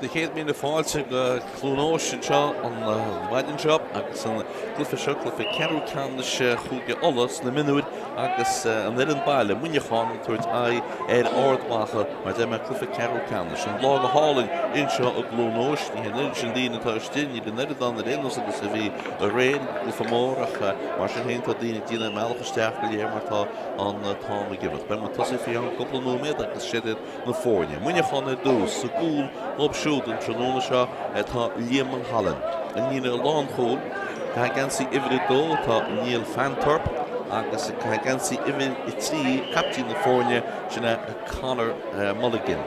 100,000 fáilte go Cluain Eois anseo an mhaidin seo agus an cluiche seo, cluiche ceathrú ceannais Chúige Uladh sna mionúir agus an fhoireann baile, Muineachán, ag tabhairt aghaidh ar Ard Mhacha mar a deir mé cluiche ceathrú ceannais. An lá go hálainn anseo i gCluain Eois, ní hé an oiread sin daoine atá istigh, níl an oiread ann ar aon nós agus a bhí aréir, cluiche mór ach mar sin féin tá daoine ag déanamh a mbealach isteach go léir mar tá an t-am ag imeacht. Beidh muid ag tosaí faoi cheann cúpla nóiméad agus siad iad na foirne. Muineachán ar dtús, sa gcúl dóibh siúd an tráthnóna seo tá Liam Mulholland. An líne lánchúil, ag caitheamh geansaí uimhir 2 tá Neil Fanthorpe agus ag caitheamh geansaí uimhir 3, caiptín na foirne, sin é Conor Mulligan.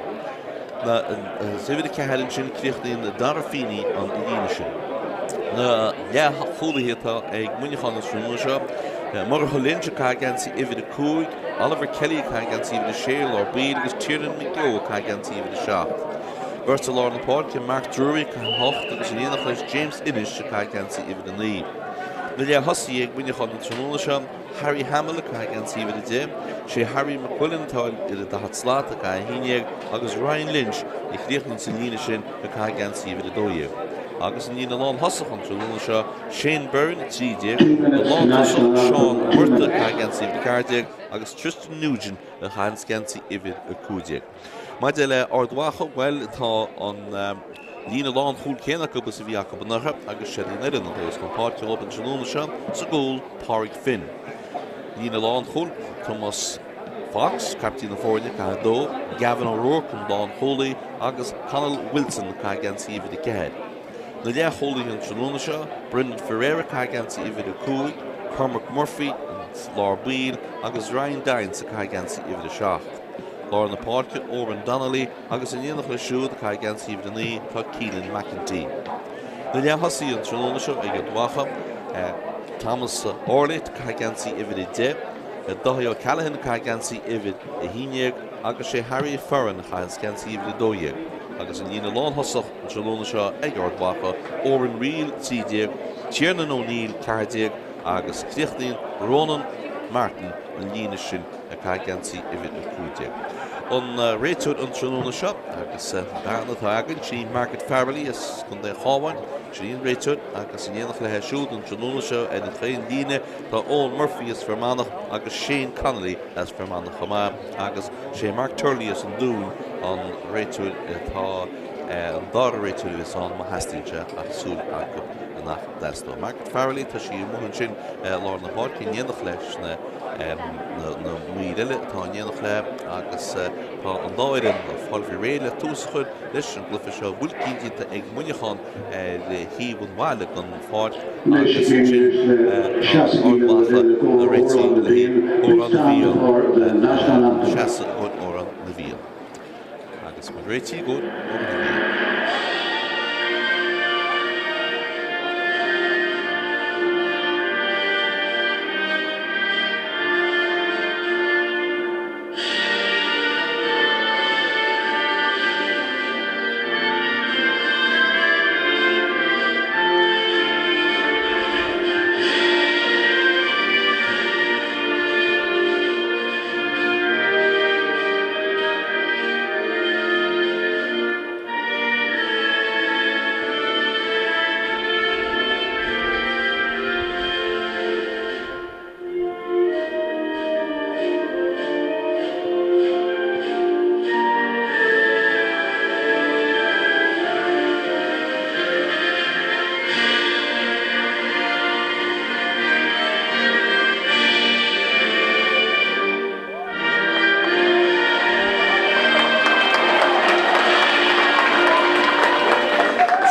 Is uimhir 4 ansin, críochnaíonn Dara Feeney an líne sin. Na leathchúlaithe atá ag Muineachán an tráthnóna seo, Murchadh Lynch ag caitheamh geansaí uimhir 5, Oliver Kelly ag caitheamh geansaí uimhir 6, lár baill, agus Tiernan McGeough ag caitheamh geansaí uimhir 7. Beirt i lár na páirce, Mark Drury ag caitheamh 8 agus in éineacht leis James Ennis ag caitheamh geansaí uimhir 9. Na leath-thosaithe ag Muineachán an tráthnóna seo, Harry Hamill ag caitheamh geansaí uimhir 10, sé Harry McQuillan atá ar an 40 slat ag caitheamh 11 agus Ryan Lynch a chríochnaíonn sa líne sin ag caitheamh geansaí uimhir 12. Agus an líne lánthosach an tráthnóna seo, Shane Byrne 13, an lántosach Seán Murtagh ag caitheamh geansaí uimhir 14 agus Tristan Nugent a chaitheanns geansaí uimhir 15. Maidir le Ard Mhacha, bhuel, tá an líne lánchúil céanna acu is a bhí acu anuraidh agus siod í an fhoireann a thabhairt chun páirce dhóibh an tráthnóna seo sa gcúl, Pádraig Finn. Líne lánchúil, Tomás Fox, caiptín na foirne, ag caitheamh 2, Gavin O'Rourke, an lánchúlaí, agus Conall Wilson ag caitheamh geansaí uimhir 4. Na leathchúlaithe an tráthnóna seo, Brendan Ferreira ag caitheamh geansaí uimhir 5, Cormac Murphy, an lár baill, agus Ryan Dines ag caitheamh geansaí uimhir 7. Lár na páirce, Odhrán Donnelly agus in éineacht leis siúd ag caitheamh geansaí uimhir 9 tá Keelan McEntee. Na leath-thosaithe an tráthnóna seo ag Ard Mhacha, Thomas Orley ag caitheamh geansaí uimhir 10, Dáithí O'Callaghan ag caitheamh geansaí uimhir 11 agus sé Harry Farren a chaitheanns geansaí uimhir 12. Agus an líne lánthosach an tráthnóna seo ag Ard Mhacha, Odhrán Reale 13, Tiernan O'Neill 14 agus críochnaíonn Ronan Martin an líne sin ag caitheamh geansaí uimhir 15. An réiteoir an tráthnóna seo agus bean atá againn, sí Margaret Farrelly as Contae an Chabháin, sin í an réiteoir agus in éineacht léi siúd an tráthnóna seo ar an chaon líne tá Eoin Murphy as Fear Manach agus Shane Connolly as Fear Manach chomh maith agus sé Mark Turley as an Dún an réiteoir atá an dara réiteoir a bheas ann má theastaíonn sé ach súil acu nach dteastóidh. Margaret Farrelly, tá sí amuigh ansin i lár na páirce in éineacht leis na na maoir eile atá in éineacht léi agus tá an dá fhoireann ag fáil faoi réir le tús a chur leis an gcluiche seo. Bhfuil déanta ag Muineachán ar thaobh an bhaile den pháirc agus ansin tá Ard Mhacha ag réiteach le haghaidh Amhrán na bhFiann, seasamh Amhrán na bhFiann. Agus muid réitithe i gcomhair Amhrán na bhFiann.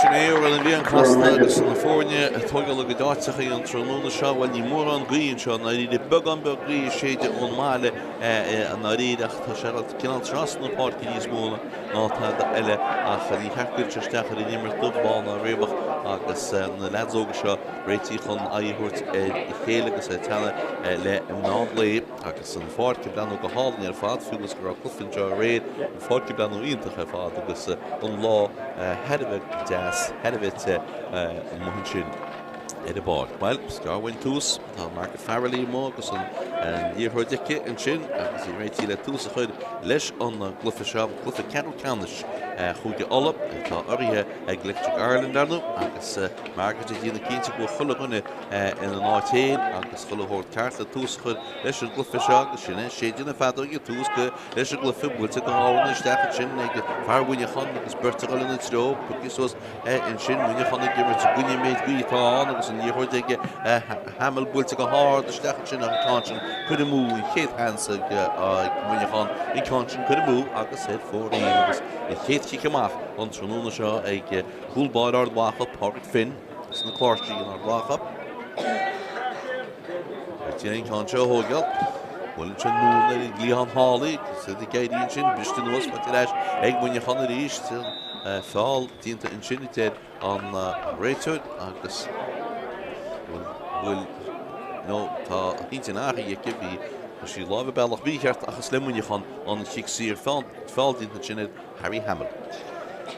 Sin é Amhrán na bhFiann casta agus na foirne ag tógáil a gcuid áiteacha an tráthnóna seo. Bhuel, ní mórán gaoth anseo i ndáiríre, beagán beag gaoth ag séideadh ón mbaile i ndáiríre ach tá sé cineál trasna na páirce níos mó ná tada eile ach ní cheart go gcuirfeadh sé isteach ar an imirt dubh bán ná riabhach agus na leaids óga seo réitithe chun aghaidh a thabhairt ar a chéile agus ag teannadh le meán lae agus an pháirc ag breathnú go hálainn ar fad, fiú is go raibh cluiche anseo aréir, an pháirc ag breathnú iontach ar fad agus an lá thar a bheith deas, thar a bheith te amuigh ansin. ar an bpáirc. Bhuel, is gearr uainn tús. Tá Margaret Farrelly amuigh agus an liathróid aici ansin agus í réitithe le tús a chur leis an gcluiche seo, cluiche ceathrú ceannais Chúige Uladh atá urraithe ag Electric Ireland, ar ndóigh, agus Margaret ag déanamh cinnte go bhfuil chuile dhuine ina n-áit féin agus chuile shórt ceart le tús a chur leis an gcluiche seo agus sin é, séideadh na feadóige, tús leis an gcluiche, buailte go hálainn isteach ansin ag fear Mhuineacháin agus beirt ag dul ina treo, pioctha suas ansin, Muineachán ag imirt i gcoinne an méid gaoth atá ann agus an liathróid ag Hamill buailte go hard isteach ansin ach an ceann sin curtha amú, an chéad sheans ag Muineachán, an ceann sin curtha amú agus ar fóraoil agus an chéad chic amach an tráthnóna seo ag cúl báire Ard Mhacha, Pádraig Finn, as na Cláirsí in Ard Mhacha. Réitithe an ceann seo a thógáil. Buaileann sé anonn ar an gcliathán thall í agus iad ag éirí ansin, briste anuas, faighte ar ais ag Muineachán arís. Feall déanta ansin a deir an réiteoir agus bhfuil nó tá a hintinn athraithe aici, bhí sí láimh bealach mícheart ach is le Muineachán an chic saor feall déanta ansin ar Harry Hamill.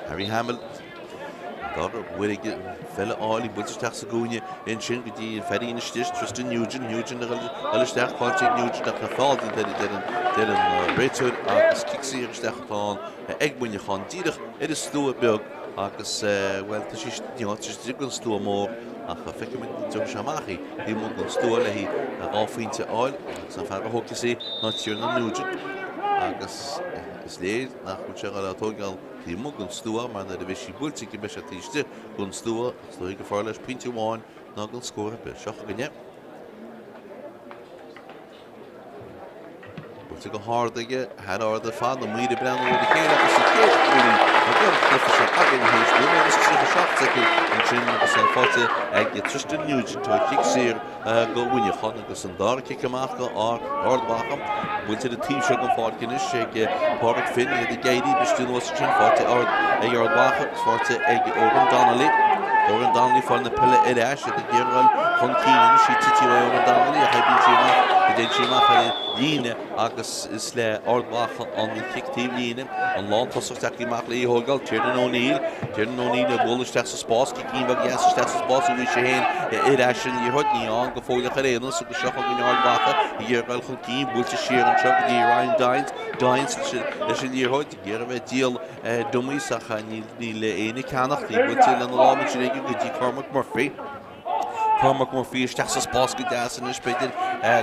Harry Hamill an dara huair aige peil a fháil, í buailte isteach sa gcúinne ansin go dtí an feairín istigh, Tristan Nugent, Nugent ag dul isteach, faighte ag Nugent ach tá feall déanta air a deir an réiteoir agus cic saor isteach atá ann ag Muineachán díreach ar an stua beag agus bhuel tá sí tá sí istigh den stua mór ach feicfimid an dtiocfaidh sé amach í taobh amuigh den stua léi dhá phointe a fháil agus an fear a thógfas í ná Tiernan Nugent agus Is léir nach bhfuil sé ag dul á tóigeáil taobh amuigh den stua mar nuair a bheidh sí buailte aige beidh sé taobh istigh den stua agus is dóigh gur fearr leis pointe amháin ná gan scór ar bith. Seo chugainn é. Buailte go hard aige, thar ard ar fad, na maoir ag breathnú ar a chéile agus an chéad chúilín den chluiche seo againn théis nóiméad is 37 soicind ansin agus é faighte ag Tristan Nugent ó chic saor go Mhuineachán agus an dara cic amach go Ard Mhacha. Buailte ar an taobh seo den pháirc anois ag Pádraig Finn, iad ag éirí, briste anuas ansin, faighte ag Ard Mhacha agus faighte ag Odhrán Donnelly. Odhrán Donnelly fáil na peile ar ais, iad ag iarraidh dul chun cinn anois, í tite ó Odhrán Donnelly ach oibríonn sí amach, go dtéann sí amach ar an líne agus is le Ard Mhacha an cic taobh líne, an lántosach tagtha amach léi a thógáil, Tiernan O'Neill, Tiernan O'Neill ag bualadh isteach sa spás, cicín beag dheas isteach sa spás a bhí sé féin ar ais an liathróid, ní ann go fóill ach ar aon nós agus seo chugainn Ard Mhacha ag iarraidh dul chun cinn, buailte siar anseo go dtí Ryan Dines, Dines leis an liathróid, ag iarraidh a bheith ag díol dummies ach níl éinne ag ceannach, í buailte lena lámh ansin aige go dtí Cormac Murphy. Cormac Murphy isteach sa spás go deas anois, b'fhéidir go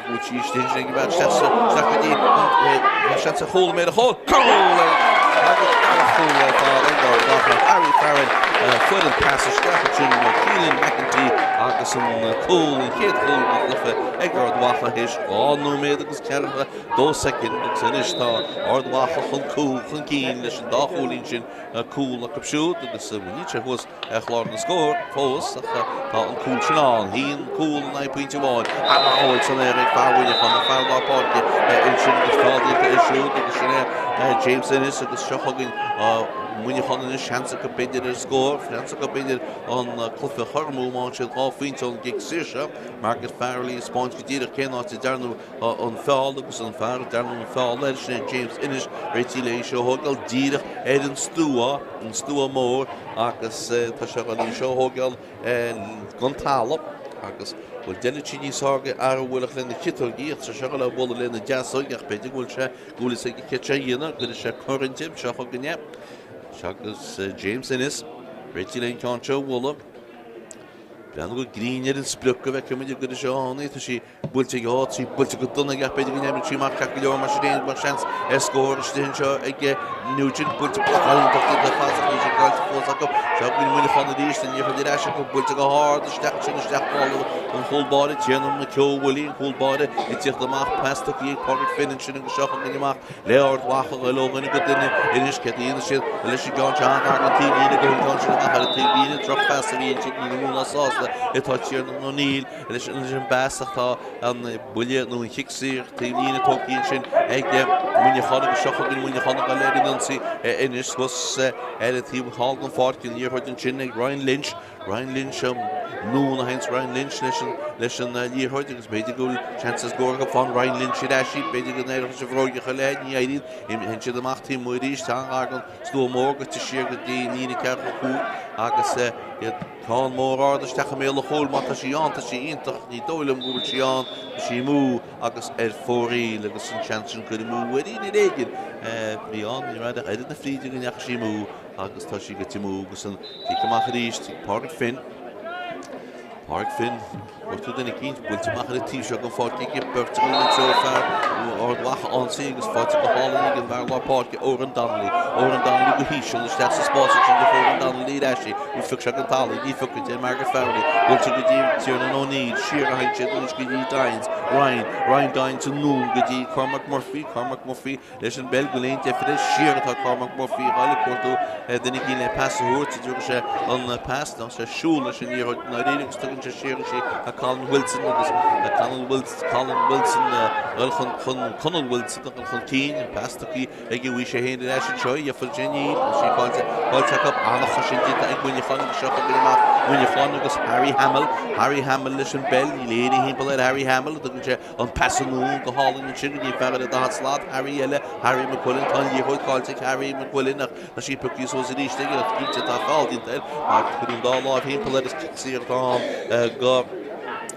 bhfuil sí istigh ansin ag an bhfear isteach sa isteach go dtí an seans ar chúl méid a chúl. Cúl! Agus an-chúl ar fad ag Ard Mhacha. Harry Farrell fuair an pas isteach ansin ó Keelan McEntee agus an cúl, an chéad chúl den chluiche ag Ard Mhacha théis 2 nóiméad agus 42 soicind agus anois tá Ard Mhacha chun cúl chun cinn leis an dá chúilín sin cúl acu siúd agus níl sé thuas ar chlár na scór fós ach tá an cúl sin ann. Haon cúl in aghaidh pointe amháin. An-ghabháil san aer ag fear Mhuineacháin, an fear lár páirce ansin agus feall déanta air siúd agus sin é James Ennis agus seo chugainn Muineachán anois, seans acu b'fhéidir ar scór, seans acu b'fhéidir an cluiche a chothromú má fhaigheann siad dhá phointe ón gcic saor seo. Margaret Farrelly ag 'spáint go díreach cén áit a dtearnadh an feall agus an fear a dtearnadh an feall air, sin é James Ennis, réitithe le í seo a thógáil díreach ar an stua, an stua mór agus tá sé ag dul í seo a thógáil den talamh agus bhuel deineann sí níos fearr go fhear a bhuailfeadh lena chiotóg í ach tá sé ag dul á bualadh lena deasóg ach b'fhéidir go bhfuil sé go bhfuil fhios aige céard sé a dhéanamh, go gcuirfidh sé cor inti, seo chugainn é. Seo agus James Ennis réitithe le an ceann seo a bhualadh. Breathnú go grinn ar an sprioc go bhfeicfimid an gcuirfidh sé ann í, tá sí Buailte ag Áth, buailte go dona aige ach b'fhéidir go n-oibreoidh sí amach ceart go leor mar sin féin go mbeadh seans ar scór istigh anseo ag Nugent. Buailte blocáil iontach déanta ar fad ach níl sé caillte fós acu. Seo chugainn Muineachán arís, an liathróid ar ais acu, buailte go hard isteach ansin isteach lámha an chúl báire, Tiernan McKeogh Willie, an cúl báire ag tíocht amach, pas tugtha ag Pádraig Finn ansin agus seo chugainn amach le Ard Mhacha, ag dul ó dhuine go duine anois, céard a dhéanfaidh siad leis an gceann seo an-ghar don taobhlíne go an ceann sin amach ar an taobhlíne, drochphas a bhí ansin, ní mó ná sásta atá Tiernan O'Neill. Leis an bpas ach tá an buille nó an chic saor taobh líne tógtha ansin ag Muineachán agus seo chugainn Muineachán ag dul ar an ionsaí anois suas ar an taobh thall den pháirc, an liathróid ansin ag Ryan Lynch. Ryan Lynch anonn a théanns Ryan Lynch leis an leis an liathróid agus b'fhéidir go bhfuil seans ar scór acu. Faigheann Ryan Lynch ar ais í, b'fhéidir go n-éireoidh leis an bhróig a chur léi, ní éiríonn. Théann siad amach taobh amuigh arís, tá an-ghar don slua mór goite siar go dtí an líne 45 agus iad ceann mór ard isteach i mbéal an chúil. Má tá sí ann, tá sí iontach, ní dóigh liom go bhfuil sí ann, tá sí amú agus ar fóraoil agus an seans sin curtha amú uair ar éigin bhí ann, ní raibh ach oiread na fríde go ndeachaigh sí amú. Agus tá sí goite amú agus an cic amach arís ag Pádraig Finn. Pádraig Finn, gortú duine eicínt, buailte amach ar an taobh seo den pháirc aige, beirt ag dul ina treo fear Ard Mhacha á ionsaí agus faighte go hálainn ag an bhfear lár páirce, Odhrán Donnelly. Odhrán Donnelly go híseal isteach sa spás ansin de Odhrán Donnelly ar ais í. Ní phioc sé den talamh, ní phiocfaidh ar Margaret Farrelly. Buailte go dtí Tiernan O'Neill, siar a théann siad anois go dtí Dines. Ryan, Ryan Dines anonn go dtí Cormac Murphy, Cormac Murphy Leis an bpeil gan aon deifir air, siar atá Cormac Murphy ag dul ag cuartú duine eicínt le pas a thabhairt, an dtabharfaidh sé an pas, nó sé siúl leis an liathróid i ndáiríre agus tugann sé siar anois í go Colin Wilson agus Colin Wilson, Colin Wilson dul chun, chun, Conal Wilson a dhul chun cinn, an pas tugtha aige uaidh sé féin ar ais anseo, gheofar sé níl, tá sí faighte, faighte acu, an-chosaint déanta ag Muineachán agus seo chugainn amach Muineachán agus Harry Hamill, Harry Hamill leis an bpeil, níl éinne thimpeall ar Harry Hamill, tugann sé An pas anonn go hálainn ansin go dtí an fear ar an daichead slat, Harry eile, Harry McQuillan. Tá an liathróid caillte ag Harry McQuillan ach tá sí pioctha suas arís aige ach cinnte tá feall déanta air mar cuireadh an dá láimh thimpeall air agus cic saor atá ann go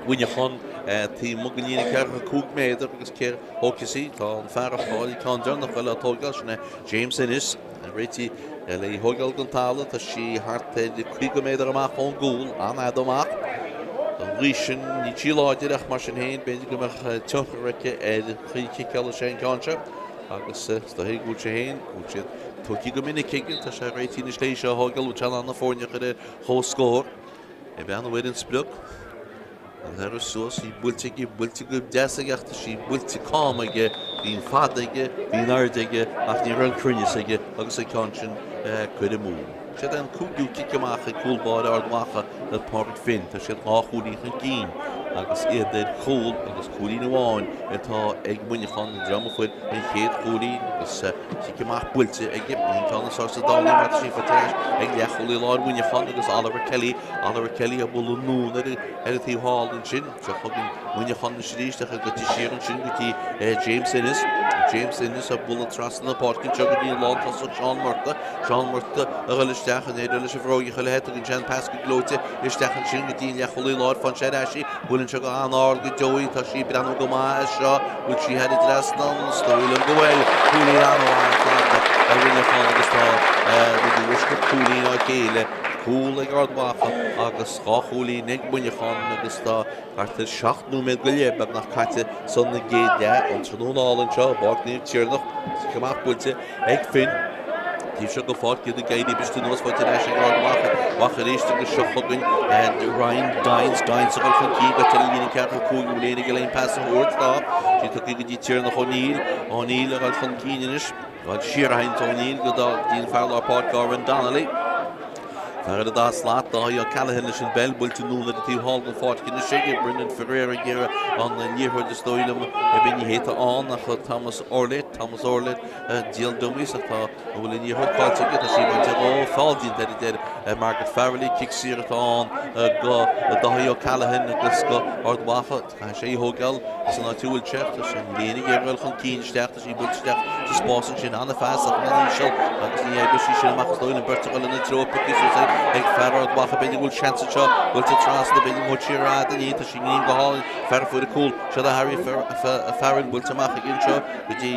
Mhuineachán taobh amuigh den líne 45 méadar agus cé a thógfas í? Tá an fear a chaill an ceann deireanach eile á tógáil, sin é James Ennis. Réitithe le í thógáil den talamh, tá sí thart ar 50 méadar amach ón gcúl, an-fhada amach. An ghaoth sin, níl sí láidir ach mar sin féin, b'fhéidir go mbeadh tionchar aici ar chaoi chiceála sé an ceann seo. Agus is dóigh go bhfuil sé féin, go bhfuil siad tógtha go minic aige, tá sé réitithe anois léi seo a thógáil, bhfuil sé in ann na foirne a chur ar chomhscór. Ag breathnú ar an sprioc. An turas suas, í buailte aige, buailte go deas aige ach tá sí buailte cam aige, bhí an fad aige, bhí an airde aige ach ní raibh an cruinneas aige agus an ceann sin curtha amú. Siod é an cúigiú cic amach ag cúl báire Ard Mhacha le Pádraig Finn. Tá siad dhá chúilín chun cinn agus iad ar chúl agus cúilín amháin atá ag Muineachán, an dream a fuair an chéad chúilín agus cic amach buailte aige. An ceann is fearr sa domhan mar tá sí faighte ar ais ag leathchúlaí láir Mhuineacháin agus Oliver Kelly Oliver Kelly ag bualadh anonn ar an taobh thall ansin. Seo chugainn Muineachán anois arís ach ag goitse siar ansin go dtí James Ennis. James Ennis ag bualadh trasna na páirce anseo go dtí an lántosach Seán Murtagh. Seán Murtagh a dhul isteach an éireoidh leis an bhróig a chur léi. Tugann sé an pas go gleoite isteach ansin go dtí an leathchúlaí láir. Faigheann sé ar ais í. Buaileann sé go han-ard go deo í. Tá sí ag breathnú go maith as seo. Bhfuil sí thar an dtrasnán? Is dóigh liom go bhfuil. Cúilín an-mhaith ar fad ag Muineachán agus tá rudaí uisce cúilín á chéile. Cúl ag Ard Mhacha agus dhá chúilín ag Muineachán agus tá thart ar sheacht nóiméad go leith beagnach caite san gcéad leath. An tráthnóna álainn seo i bPáirc Naomh Tiarnach, cic amach buailte ag Finn. Taobh seo den pháirc iad ag éirí briste anuas faighte ar ais ag Ard Mhacha. Mhacha arís agus seo chugainn Ryan Dines. Dines ag dul chun cinn goite ar an líne 45 bhfuil éinne ag aon pas a thabhairt. Tá sí tugtha go dtí Tiarnach O'Neill. O'Neill ag dul chun cinn anois. Bhuel, siar a théann O'Neill go dtí an fear lár páirce Odhrán Donnelly. Fear ar an dá slat, Dáithí O'Callaghan leis an bpeil, buailte anonn ar an taobh thall den pháirc anois aige, Brendan Ferreira ag iarraidh an liathróid is dóigh liom a bhí ní hé atá ann ach Thomas Orlett, Thomas Orlett, díol dummies ach tá an bhfuil an liathróid caillte aige, tá sí bainte dhó, feall déanta air a deir Margaret Farrelly, cic saor atá ann go Dáithí O'Callaghan agus go Ard Mhacha. Caithfidh sé í a thógáil as an áit a bhfuil sé. Tá sé an líne ag iarraidh dul chun cinn isteach. Tá sí buailte isteach sa spás ansin. An-phas ach an-íseal agus ní oibreoidh sí sin amach is dóigh liom. Beirt ag dul ina treo pioctha suas ag fear Ard Mhacha. B'fhéidir go bhfuil seans anseo. Buailte trasna. B'fhéidir go mbeidh sí ar fhad inniu. Tá sí ngreim go hálainn. Fear a fuair an cúl. Seo do Harry Farrell buailte amach aige anseo go dtí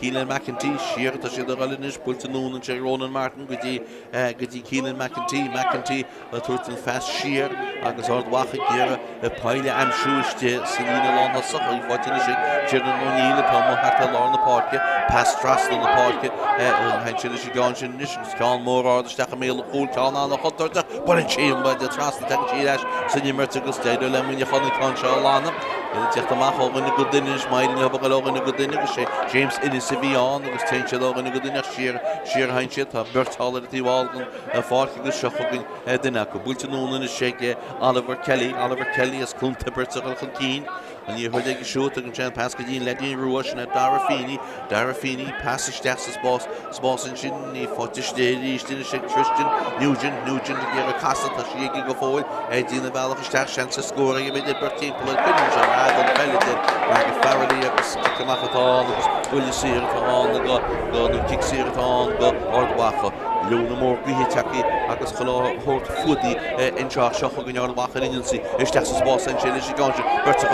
Keelan McEntee. Siar atá siad ag dul anois. Buailte anonn anseo ag Ronan Martin go dtí go dtí Keelan McEntee. McEntee ag tabhairt an phas siar agus Ard Mhacha ag iarraidh poill a aimsiú istigh sa líne lántosach. Í faighte anois ag Tiernan O'Neill atá amuigh thart ar lár na páirce. Pas trasna na páirce. Théann sé leis an gceann sin anois agus ceann mór ard isteach i mbéal an chúil. Ceann an-chontúirteach. Baineann sí an buide trasna. Tagann sí ar ais san imirt agus d'éirigh le Muineachán an ceann seo a ghlanadh. Iad ag teacht amach ó dhuine go duine anois. Má éiríonn leo a dhul ó dhuine go duine agus sé James Ennis a bhí ann agus téann siad ó dhuine go duine ach siar siar a théann siad. Tá beirt thall ar an taobh thall den pháirc agus seo chugainn duine acu. Buailte anonn anois ag Oliver Kelly, Oliver Kelly as Cluain Tiobraid ag dul chun cinn. An liathróid aige siúd, tugann sé an pas go dtí an leaidín rua, sin é Dara Feeney. Dara Feeney, pas isteach sa spás, spás ansin, í faighte istigh arís anois ag Tristan Nugent. Nugent ag iarraidh casadh, tá sí aige go fóill, é ag déanamh a bhealach isteach, seans ar scór aige b'fhéidir, beirt timpeall air, cuireann sé an an pheil idir Margaret Farrelly agus cic amach atá ann agus buille saor atá ann go, go, nó cic saor atá ann go Ard Mhacha. Leoithne mór gaoithe tagtha agus chuile shórt fuadaigh anseo ach seo chugainn Ard Mhacha ar an ionsaí isteach sa spás ansin leis an gceann sin, beirt a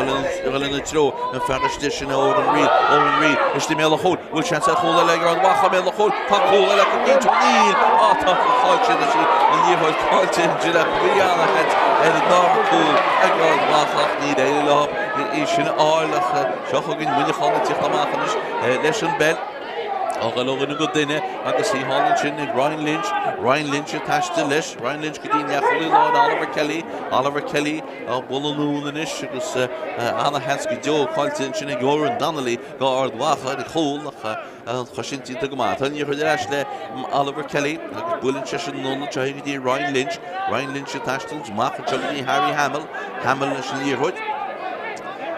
dhul ina treo, an fear istigh sin é Odhrán Reid, Odhrán Reid istigh i mbéal an chúil, bhfuil seans ar chúl eile ag Ard Mhacha, i mbéal an chúil, tá cúl eile acu cinnte, níl, á tá chaill siad í, an liathróid caillte ansin ach bhí ana-sheans ar an dara cúl ag Ard Mhacha ach níor éirigh leo í sin a fháil ach seo chugainn Muineachán ag tíocht amach anois leis an bpeil. Á ghoil ó dhuine go duine agus í thall ansin ag Ryan Lynch. Ryan Lynch ag taisteal leis. Ryan Lynch go dtí an leathchúlaí láir Oliver Kelly. Oliver Kelly á bualadh anonn anois agus ana-sheans go deo caillte ansin ag Odhrán Donnelly go Ard Mhacha ar chúl ach an chosaint déanta go maith. Tá an liathróid ar ais le Oliver Kelly agus buaileann seisean anonn anseo go dtí Ryan Lynch. Ryan Lynch ag taisteal amach anseo go dtí Harry Hamill. Hamill leis an liathróid.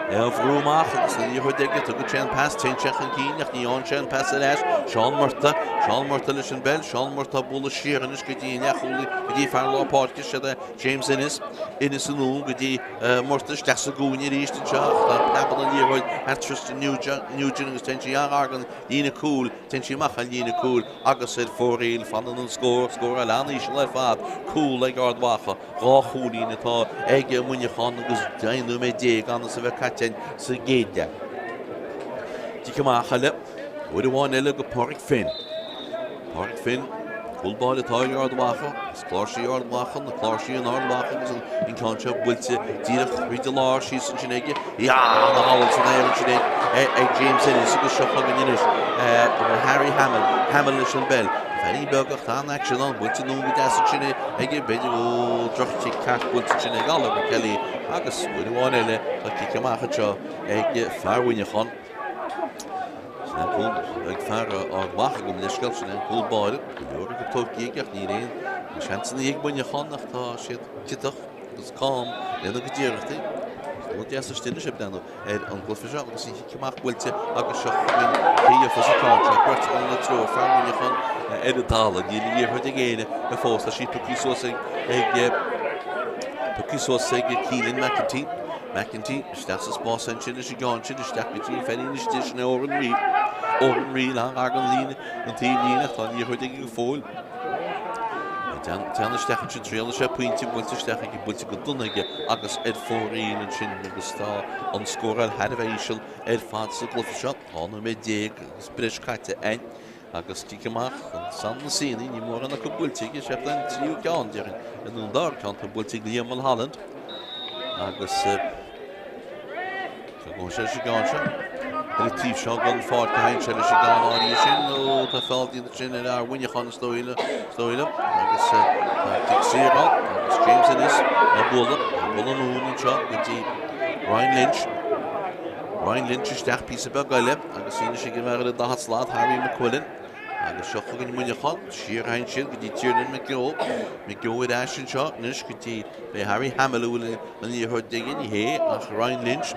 É á bhrú amach agus an liathróid aige, tugann sé an pas, téann sé chun cinn ach ní fhaigheann sé an pas ar ais. Seán Murtagh, Seán Murtagh leis an bpeil, Seán Murtagh á bualadh siar anois go dtí an leathchúlaí, go dtí fear lár páirce, siod é James Ennis, Ennis anonn go dtí Murtagh, isteach sa gcúinne arís anseo ach tá preabann an liathróid thar Tristan Nugent agus téann sí an-ghar don líne cúil, téann sí amach an líne cúil agus ar fóraoil, fanann an scór, scóráil an-íseal ar fad, cúl ag Ard Mhacha. 2 chúilín atá ag Muineachán agus 11 nóiméad gan is a bheith caite sa gcéad leath. Cic amach eile, uair amháin eile go Pádraig Finn. Pádraig Finn, cúl báire atá ag Ard Mhacha, as Cláirsí Ard Mhacha, na Cláirsí in Ard Mhacha agus an ceann seo buailte díreach thríd an lár síos ansin aige. Ana-ghabháil san aer ansin ag James Ennis agus seo chugainn anois Harry Hamill, Hamill leis an bpeil. Feairín beag ach tá an-aicsean ann, buailte anonn go deas ansin aige, b'fhéidir, ó, droch-chic ceart buailte ansin ag Oliver Kelly agus uair amháin eile tá cic amach anseo ag fear Mhuineacháin. Sin an cúl ag fear Ard Mhacha gabh mo leithscéal, sin an cúl báire. Go leor acu tógtha aige ach níl aon seansanna ag Muineachán ach tá siad ciotach agus cam lena gcuid iarrachtaí. Rud deas istigh anois ag breathnú ar an gcluiche seo agus an chic amach buailte agus seo chugainn cé gheofas an ceann seo. Beirt ina treo, fear Mhuineacháin ar an talamh. Níl an liathróid ag éinne fós. Tá sí tugtha suas ag tugtha suas ag Keelan McEntee. McEntee isteach sa spás ansin leis an gceann sin isteach go dtí an feairín istigh sin é Odhrán Reid. Odhrán Reid an-ghar don líne an taobhlíne ach tá an liathróid aige go fóill. Téann isteach ansin, triaileann sé pointe, buailte isteach aige, buailte go dona aige agus ar fóraoil ansin agus tá an scóráil thar a bheith íseal ar fad sa gcluiche seo. 12 nóiméad agus breis caite againn agus cic amach ansan na Sianaigh, ní mórán acu buailte aige, seachas an tríú ceann, déarfainn, nó an dara ceann atá buailte ag Liam Mulholland agus Tá go sé leis an gceann seo. Ar an taobh seo den pháirc a théann sé leis an gceann áirithe sin nó tá feall déanta sin ar fhear Mhuineacháin is dóigh liom agus tá cic saor ann agus James Ennis á bualadh, á bualadh anonn anseo go dtí Ryan Lynch. Ryan Lynch isteach píosa beag eile agus í anois ag an bhfear ar an daichead slat, Harry McQuillan. Agus seo chugainn Muineachán, siar a théann siad go dtí Tiernan McGeough. McGeough ar ais anseo anois go dtí B'é Harry Hamill a bhfuil an liathróid aige, ní hé ach Ryan Lynch.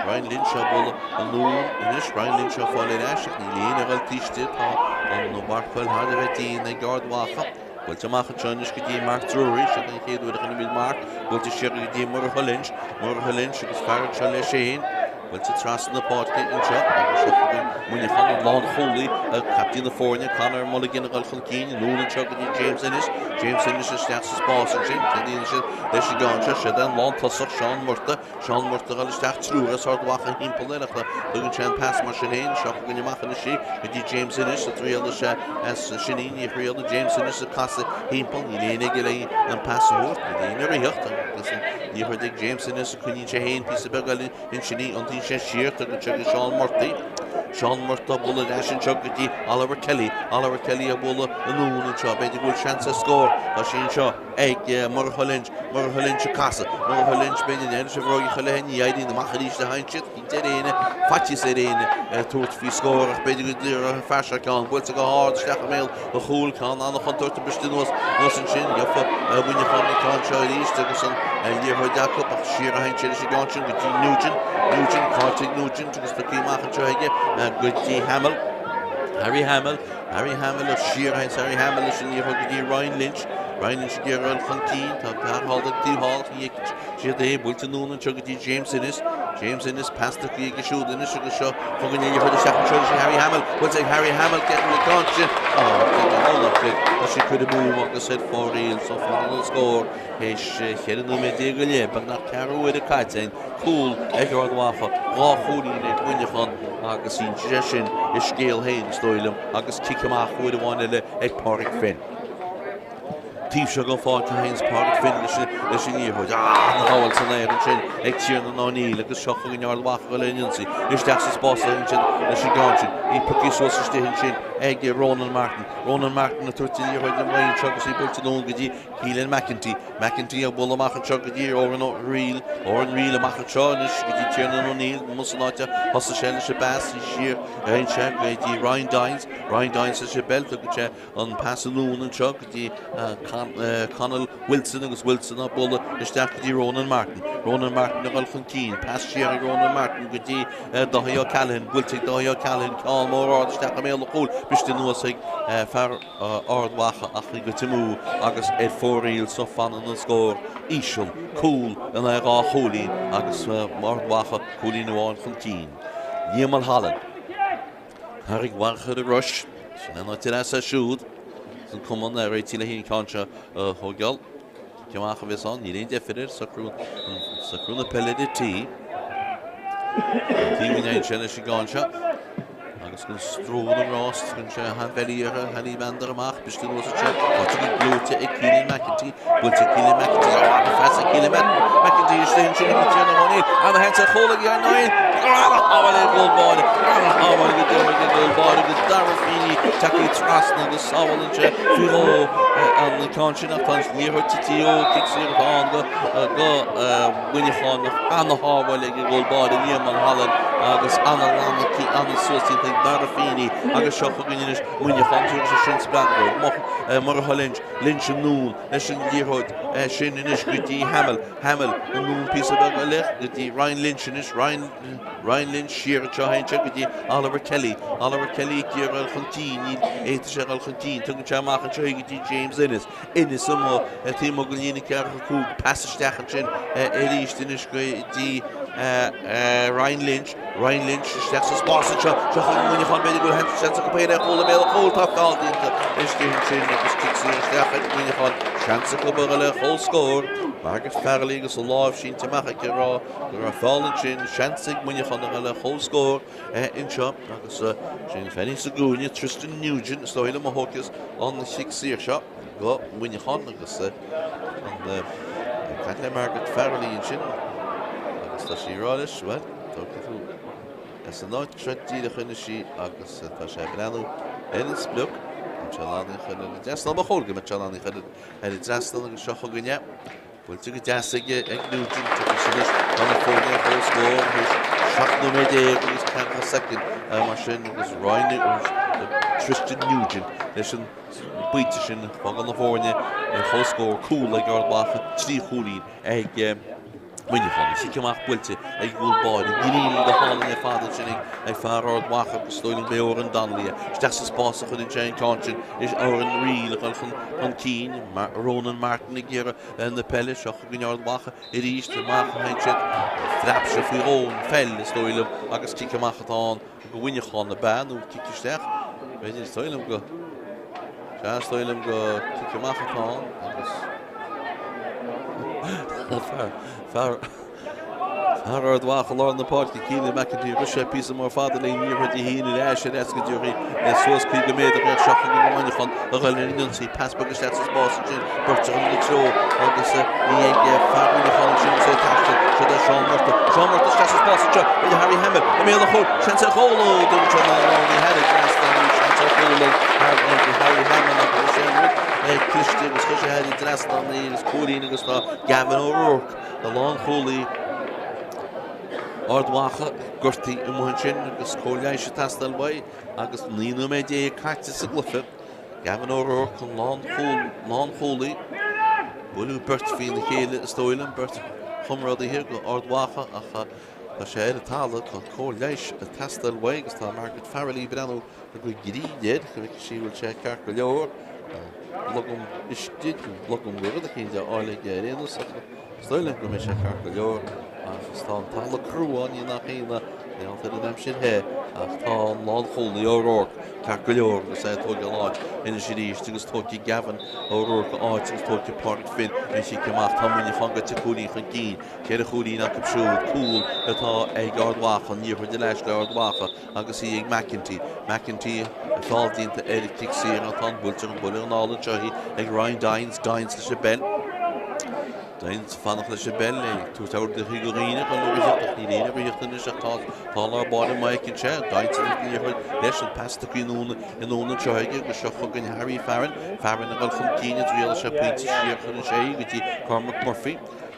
Ryan Lynch á bualadh anonn anois, Ryan Lynch á fáil ar ais ach níl éinne ag dul taobh istigh, tá an mharcáil thar a bheith dian ag Ard Mhacha. Buailte amach anseo anois go dtí Mark Drury, sin an chéad uair a chonaic Mark, buailte siar go dtí Murchadh Lynch, Murchadh Lynch agus fear anseo leis féin. Buailte trasna na páirce anseo agus seo chugainn Muineachán, an lánchúlaí, captaen na foirne, Conor Mulligan ag dul chun cinn, anonn anseo go dtí James Ennis, James Ennis isteach sa spás ansin, cén siad leis an gceann seo, siod é an lántosach, Seán Murtagh, Seán Murtagh ag dul isteach, triúr as Ard Mhacha thimpeall air ach tugann sé an pas mar sin féin, seo chugainn amach anois í go dtí James Ennis, a thriailfidh sé as sin í, ní thriailfidh James Ennis ag casadh thimpeall, níl éinne aige le an pas a thabhairt, níl éinne ag ritheacht agus an liathróid ag James Ennis. Coinníonn sé féin píosa beag eile ansin í, iontaíonn sé siar, tugann sé go Seán Murtagh. Seán Murtagh á bualadh ar ais anseo go dtí Oliver Kelly. Oliver Kelly á bualadh anonn anseo. B'fhéidir go bhfuil seans ar scór. Tá sí anseo ag Murchadh Lynch, Murchadh Lynch ag casadh, Murchadh Lynch b'fhéidir leis an bhróig a chur léi, ní éiríonn amach arís le haghaidh siad, cinnte ar éinne, faitíos ar éinne tabhairt faoi scór ach b'fhéidir go dtabharfaidh an fear seo ceann buailte go hard isteach i mbéal an chúil, ceann an-chontúirteach briste anuas anuas ansin, gheofa Muineachán an ceann seo arís agus an liathróid acu ach siar a théann sé leis an gceann sin go dtí Nugent, Nugent, caillte ag Nugent agus tugtha amach anseo aige go dtí Hamill, Harry Hamill. Harry Hamill ach siar a théann Harry Hamill leis an liathróid go dtí Ryan Lynch. Ryan Lynch ag iarraidh dul chun cinn. Tá fear thall ag taobh thall ach ní fheiceann siad é. Buailte anonn anseo go dtí James Ennis. James Ennis pas tugtha aige siúd anois agus seo chugainn an liathróid isteach anseo leis Harry Hamill. Buailte ag Harry Hamill cé an ceann sin. Á, tá sé curtha amú agus ar fóraoil so fanann an scór théis 14 nóiméad go leith, beagnach ceathrú uaire caite againn. Cúl ag Ard Mhacha, 2 chúilín ag Muineachán agus inseoidh sé sin a scéal féin, is dóigh liom, agus cic amach uair amháin eile ag Pádraig Finn. Taobh seo den pháirc a théanns Pádraig Finn leis an liathróid. An-ghabháil san aer ansin ag Tiernan O'Neill agus seo chugainn Ard Mhacha le an ionsaí. Isteach sa spás a théann siad leis an gceann sin. Í pioctha suas istigh ansin ag Ronan Martin. Ronan Martin ag tabhairt an liathróid amuigh anseo agus í buailte anonn go dtí Keelan McEntee. McEntee ag bualadh amach anseo go dtí Odhrán Reale. Odhrán Reale amach anseo anois go dtí Tiernan O'Neill. Amuigh san áit a thosaigh sé leis an bpas siar a théann sé go dtí Ryan Dines. Ryan Dines leis an bpeil. Tugann sé an pas anonn anseo go dtí Conall Wilson agus Wilson á bualadh isteach go dtí Ronan Martin. Ronan Martin ag dul chun cinn. Pas siar ag Ronan Martin go dtí Dáithí O'Callaghan. Buailte ag Dáithí O'Callaghan. Ceann mór ard isteach i mbéal an chúil. Briste anuas ag fear Ard Mhacha ach í goite amú agus ar fóraoil so fanann an scór íseal, cúl in aghaidh 2 chúilín agus Ard Mhacha cúilín amháin chun cinn. Liam Mulholland. Carraig Mhachaire Rois, sin an áit ar as é siúd. Is an cumann ar réitigh le an ceann seo a thógáil. Cic amach a bheas ann, níl aon deifir air, socrú, socrú na peile ar an tí. An taobh in aghaidh leis an gceann seo. Agus gan stró na rás, tugann sé Hanveli orthu, Hanny Vander amach, briste anuas anseo, faighte go gleoite ag Keelan McEntee, buailte ag Keelan McEntee, ó, an-phas ag Keelan McEntee istigh ansin ag Tiernan O'Neill, ana-sheans ar chúl ag Ian O'Neill, ana-shábháil ag an gcúl báire, ana-shábháil go deo ag an gcúl báire go Dara Feeney, tagtha trasna agus sábhálann sé faoi dhó an ceann sin ach tá an liathróid tite ó cic saor atá ann go Muineachán ach ana-shábháil ag an gcúl báire Liam Mulholland agus ana-ghlanadh ana-suas déanta ag Dara Feeney agus seo chugainn anois Muineachán tar éis sin spreagadh Murchadh Lynch, Lynch anonn leis an liathróid sin anois go dtí Hamill, Hamill anonn píosa beag eile go dtí Ryan Lynch anois, Ryan Ryan Lynch siar anseo théann sé go dtí Oliver Kelly. Oliver Kelly ag iarraidh dul chun cinn, ní fhéadfaidh sé dul chun cinn. Tugann sé amach anseo go dtí James Ennis. Ennis amuigh taobh amuigh den líne 45. Pas isteach ansin arís anois go dtí Ryan Lynch. Ryan Lynch isteach sa spás anseo. Seo chugainn Muineachán b'fhéidir go bhfuil seans acu féin ar chúl i mbéal an chúil. Tá feall déanta istigh ansin agus cic saor isteach ag Muineachán. Seans acu a dhul ar chomhscór. Margaret Farrelly agus a lámh sínte amach aici ag rá go raibh feall ansin, seans ag Muineachán a dhul ar chomhscór anseo agus sin feairín sa gcúinne, Tristan Nugent, is dóigh liom a thógfas an chic saor seo go Muineachán agus an ag caint le Margaret Farrelly ansin agus tá sí ag rá leis, bhuel, tógfaidh tú as an áit seo díreach anois í agus tá sé ag breathnú ar an sprioc, an sé in ann í a chur ar an dtrasnán, ba chóir go mbeadh sé in ann í a chur ar an dtrasnán agus seo chugainn é. Buailte go deas ag Nugent agus anois tá na foirne ar comhscór tar éis 17 nóiméad agus 40 soicind mar sin agus Ryan Tristan Nugent leis an bpointe sin ag fágáil na foirne ar comhscór, cúl ag Ard Mhacha, 3 chúilín ag Muineachán. An cic amach buailte ag an gcúl báire. Grinn go hálainn ar fad ansin ag fear Ard Mhacha agus is dóigh liom go mb'é Odhrán Donnelly é. Isteach sa spás a chuireann sé an ceann sin. Is Odhrán Reale ag dul chun cinn. Ronan Martin ag iarraidh na peile. Seo chugainn Ard Mhacha arís. Amach a théann siad. Phreab sé faoi dhó an pheil, is dóigh liom, agus cic amach atá ann go Mhuineachán ab ea, nó cic isteach. B'fhéidir, is dóigh liom go. Sea, is dóigh liom go cic amach atá ann agus fear Fear Ard Mhacha i lár na páirce, Keelan McEntee, rith sé píosa mór fada le liathróid a shíneadh ar ais ar ais go dtí suas 50 méadar ar seo chugainn Muineachán a dhul ar an ionsaí. Pas beag isteach sa spás ansin, beirt ina treo agus ní ag fear Mhuineacháin ansin agus é ag taisteal. Seo do Seán Murtagh. Seán Murtagh isteach sa spás anseo idir Harry Hamill i mbéal an chúil. Seans ar chúl ó dúirt sé ná ní thairg meas ná ní seans. Faighte ar chúl ag Harry Hamill ach bhí sé an rud cliste agus chuir sé thar an dtrasnán í agus cúilín agus tá Gavin O'Rourke, a lánchúlaí Ard Mhacha, gortaithe amuigh ansin agus cóir leighis ag teastáil uaidh agus 19 nóiméad caite sa gcluiche. Gavin O'Rourke, an lánchúlaí. Buaileadh beirt faoina chéile is dóigh liom, beirt chomrádaithe go Ard Mhacha ach tá sé ar an talamh, tá cóir leighis ag teastáil uaidh agus tá Margaret Farrelly ag breathnú go grinn air, go bhfeicfidh sí bhfuil sé ceart go leor. Blogam istigh, blogam go rud eicínt á fháil aige ar aon nós ach is dóigh liom go mbeidh sé ceart go leor agus tá an talamh crua, ní nach ionadh, mar gheall ar an aimsir the ach tá an lánchúlaí O'Rourke ceart go leor agus é ag tógáil áit anois arís agus tógfaidh Gavin O'Rourke a áit agus tógfaidh Pádraig Finn an chic amach. Tá Muineachán gaibhte cúilín chun cinn, ceithre chúilín acu siúd, cúl atá ag Ard Mhacha, an liathróid ar ais le Ard Mhacha agus í ag McEntee. McEntee feall déanta ar an chic saor atá an buailte an buille anall anseo í ag Ryan Dines, Dines leis an bpeil. Dines ag fanacht leis an bpeil, ag tabhairt orduithe do dhaoine chun a ritheacht ach níl éinne ag ritheacht anois ach tá tá lár báire maith aici anseo. Dines ag an liathróid leis an pas tugtha anonn anonn anseo aige agus seo chugainn Harry Farren. Farren ag dul chun cinn ag triail sé pointe siar chuir sé go dtí Cormac Murphy.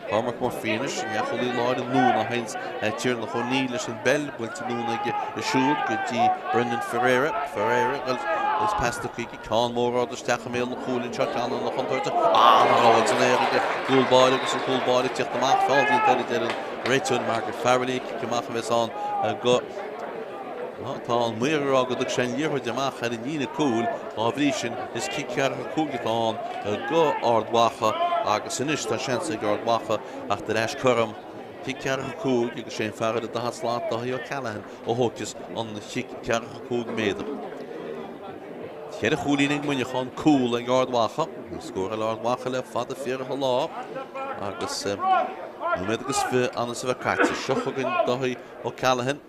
Cormac Murphy anois, an leathchúlaí láir anonn a théanns Tiarnach O'Neill leis an bpeil, buailte anonn aige siúd go dtí Brendan Ferreira. Ferreira agus pas tugtha aige, ceann mór ard isteach i mbéal an chúil anseo, ceann an-chontúirteach, an-ghabháil san aer ag an gcúl báire agus an cúl báire ag tíocht amach, feall déanta air a deir an réiteoir Margaret Farrelly, cic amach a bheas ann go Tá an maor ag rá go dtug sé an liathróid amach ar an líne cúil, dá bhrí sin is cic 45 atá ann go Ard Mhacha agus anois tá seans ag Ard Mhacha theacht ar ais cothrom. Cic 45 agus sé an fear ar an daichead slat, Dáithí O'Callaghan, a thógfas an chic 45 méadar. Ceithre chúilín ag Muineachán, cúl ag Ard Mhacha. Níor scóráil Ard Mhacha le fada fíorach an lá agus nóiméad agus 20 anuas a bheith caite. Seo chugainn Dáithí O'Callaghan.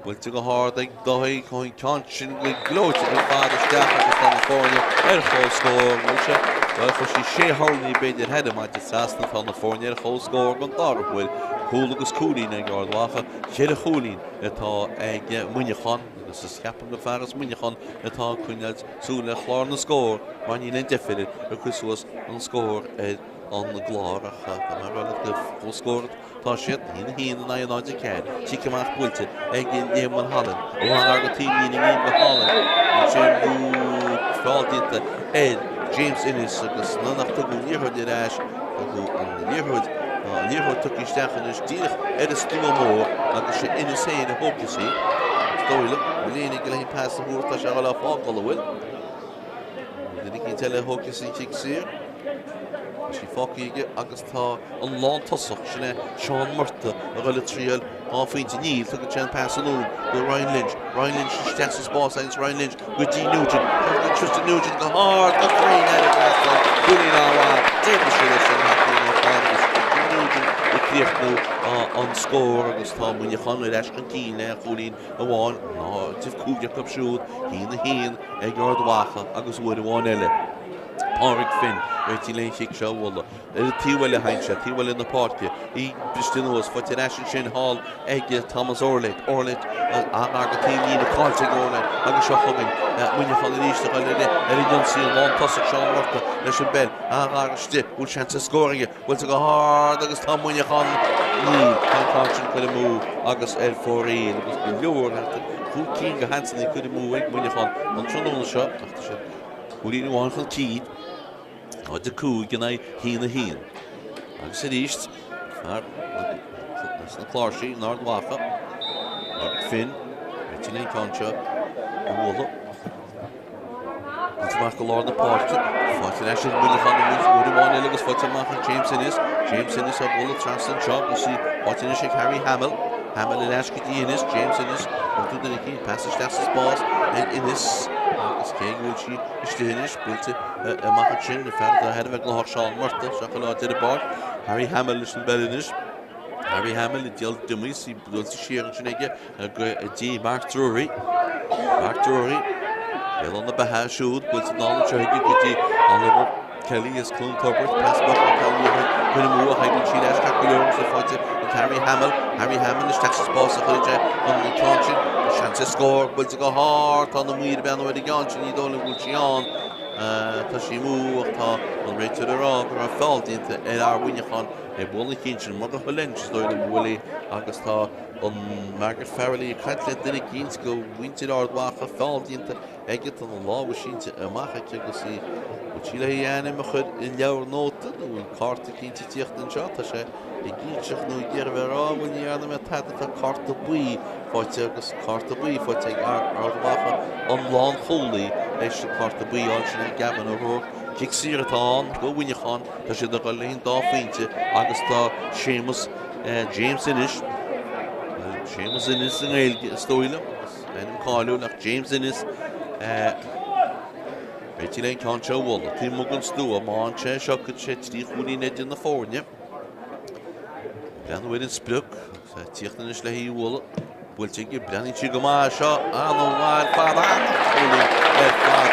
Buailte go hard ag Dáithí, chuaigh an ceann sin go gleoite ar fad isteach agus tá na foirne ar comhscór. Bhuel sé, bhuel chuir sí sé hurlaí b'fhéidir thar an maide trasna, tá na foirne ar comhscór don dara huair. Cúl agus cúilín ag Ard Mhacha, ceithre chúilín atá ag Muineachán agus is ceapaim gur fear as Muineachán atá ag coinneáil súil ar chlár na scór mar níl aon deifir air ag cur suas an scór ar an gclár ach tá mé ag rá leat gur comhscór Tá siad 1, 1 in aghaidh 0, 4. Cic amach buailte ag Liam Mulholland. Ó an-ghar go taobhlíne Liam Mulholland. Ansin feall déanta ar James Ennis agus nuair nach tugadh an liathróid ar ais, tugadh an liathróid, tá an liathróid tugtha isteach anois díreach ar an stua mór agus sé Ennis féin a thógfas í. Is dóigh liom, bhfuil éinne ag le pas a thabhairt, tá sé a dhul á fágáil, an bhfuil? Duine eicínt eile a thógfas an cic saor. Tá sí fágtha aige agus tá an lántosach, sin é Seán Murtagh, a dhul ag triail dhá phointe. Níl, tugann sé an pas anonn go Ryan Lynch. Ryan Lynch isteach sa spás agus Ryan Lynch go dtí Nugent. Tugann Tristan Nugent go hard, go cruinn ar an trasnán. Cúilín an-mhaith. D'éirigh sé leis an haicín ar fad agus Tristan Nugent ag críochnú an scór agus tá Muineachán ar ais chun cinn le chúilín amháin, 0-5 acu siúd, 1-1 ag Ard Mhacha agus uair amháin eile, Pádraig Finn réitithe leis an chic seo a bhualadh. Ar an taobh eile a théann sé, taobh eile na páirce, í briste anuas, faighte ar ais ansin thall ag Thomas Orlett. Orlett an-ghar go taobhlíne, caillte ag Orlett agus seo chugainn Muineachán arís a dhul ar an ionsaí, an lántosach Seán Murtagh leis an bpeil, an-ghar istigh, bhfuil seans ar scór aige? Buailte go hard agus tá Muineachán níl tá an ceann sin curtha amú agus ar fóraoil agus go leor thart ar chúig cinn de sheansanna curtha amú ag Muineachán an tráthnóna seo ach tá siad cúilín amháin chun cinn, 0-5 in aghaidh 1-1. Agus arís fear sna cláirsí in Ard Mhacha, Pádraig Finn, réitithe an ceann seo a bhualadh. Buailte amach go lár na páirce. Faighte ar ais ag Muineachán anois uair amháin eile agus faighte amach ag James Ennis. James Ennis á bualadh trasna anseo agus í faighte anois ag Harry Hamill. Hamill ar ais go dtí Ennis. James Ennis. Cuartú duine eicínt. Pas isteach sa spás ag Ennis agus cé go bhfuil sí istigh anois, buailte amach ansin. Fear atá thar a bheith gnóthach Seán Murtagh. Seo chuile áit ar an bpáirc. Harry Hamill leis an bpeil anois. Harry Hamill ag díol dummies, í buailte siar ansin aige. Go dtí Mark Drury. Mark Drury. Béal na beatha siúd, buailte anall anseo aige go dtí Oliver Kelly as Cluain Tobairt. Pas amach ó Kelly a chuir amú ach oibríonn sí ar ais ceart go leor agus í faighte ag ag Harry Hamill. Harry Hamill isteach sa spás a chuireann sé an ceann sin. Seans ar scór, buailte go hard, tá na maoir ag breathnú ar an gceann sin, ní dóigh liom go bhfuil sí ann. Tá sí amú ach tá an réiteoir ag rá go raibh feall déanta ar fhear Mhuineacháin ag bualadh an chinn sin. Murchadh Lynch is dóigh liom a bhuail í agus tá an Margaret Farrelly ag caint le duine eicínt de mhuintir Ard Mhacha, feall déanta aige, tá na lámha sínte amach aici agus í, bhfuil sí le a ainm a chur i leabhar nóta nó bhfuil cárta eicínt ag tíocht anseo, tá sé ag inseacht nó ag iarraidh a bheith ag rá, bhuel ní dhearna mé tada, tá cárta buí faighte agus cárta buí faighte ag Ard Mhacha, an lánchúlaí, théis an cárta buí a fháil sin ag Gavin O'Rourke. Cic saor atá ann do Mhuineachán, tá siad ag dul le haghaidh an dá phointe agus tá Séamus James Ennis, bhuel Séamus Ennis i nGaeilge is dóigh liom, agus Ainm cáiliúil ach James Ennis réitithe le an ceann seo a bhualadh taobh amuigh den stua. Má fhaigheann sé seo cuirfidh sé 3 chúilín idir na foirne. Breathnú ar an sprioc agus é ag tíocht anois le hí a bhualadh. Buailte aige, breathnaíonn sí go maith seo, an-mhaith ar fad, an-chúilín ar fad.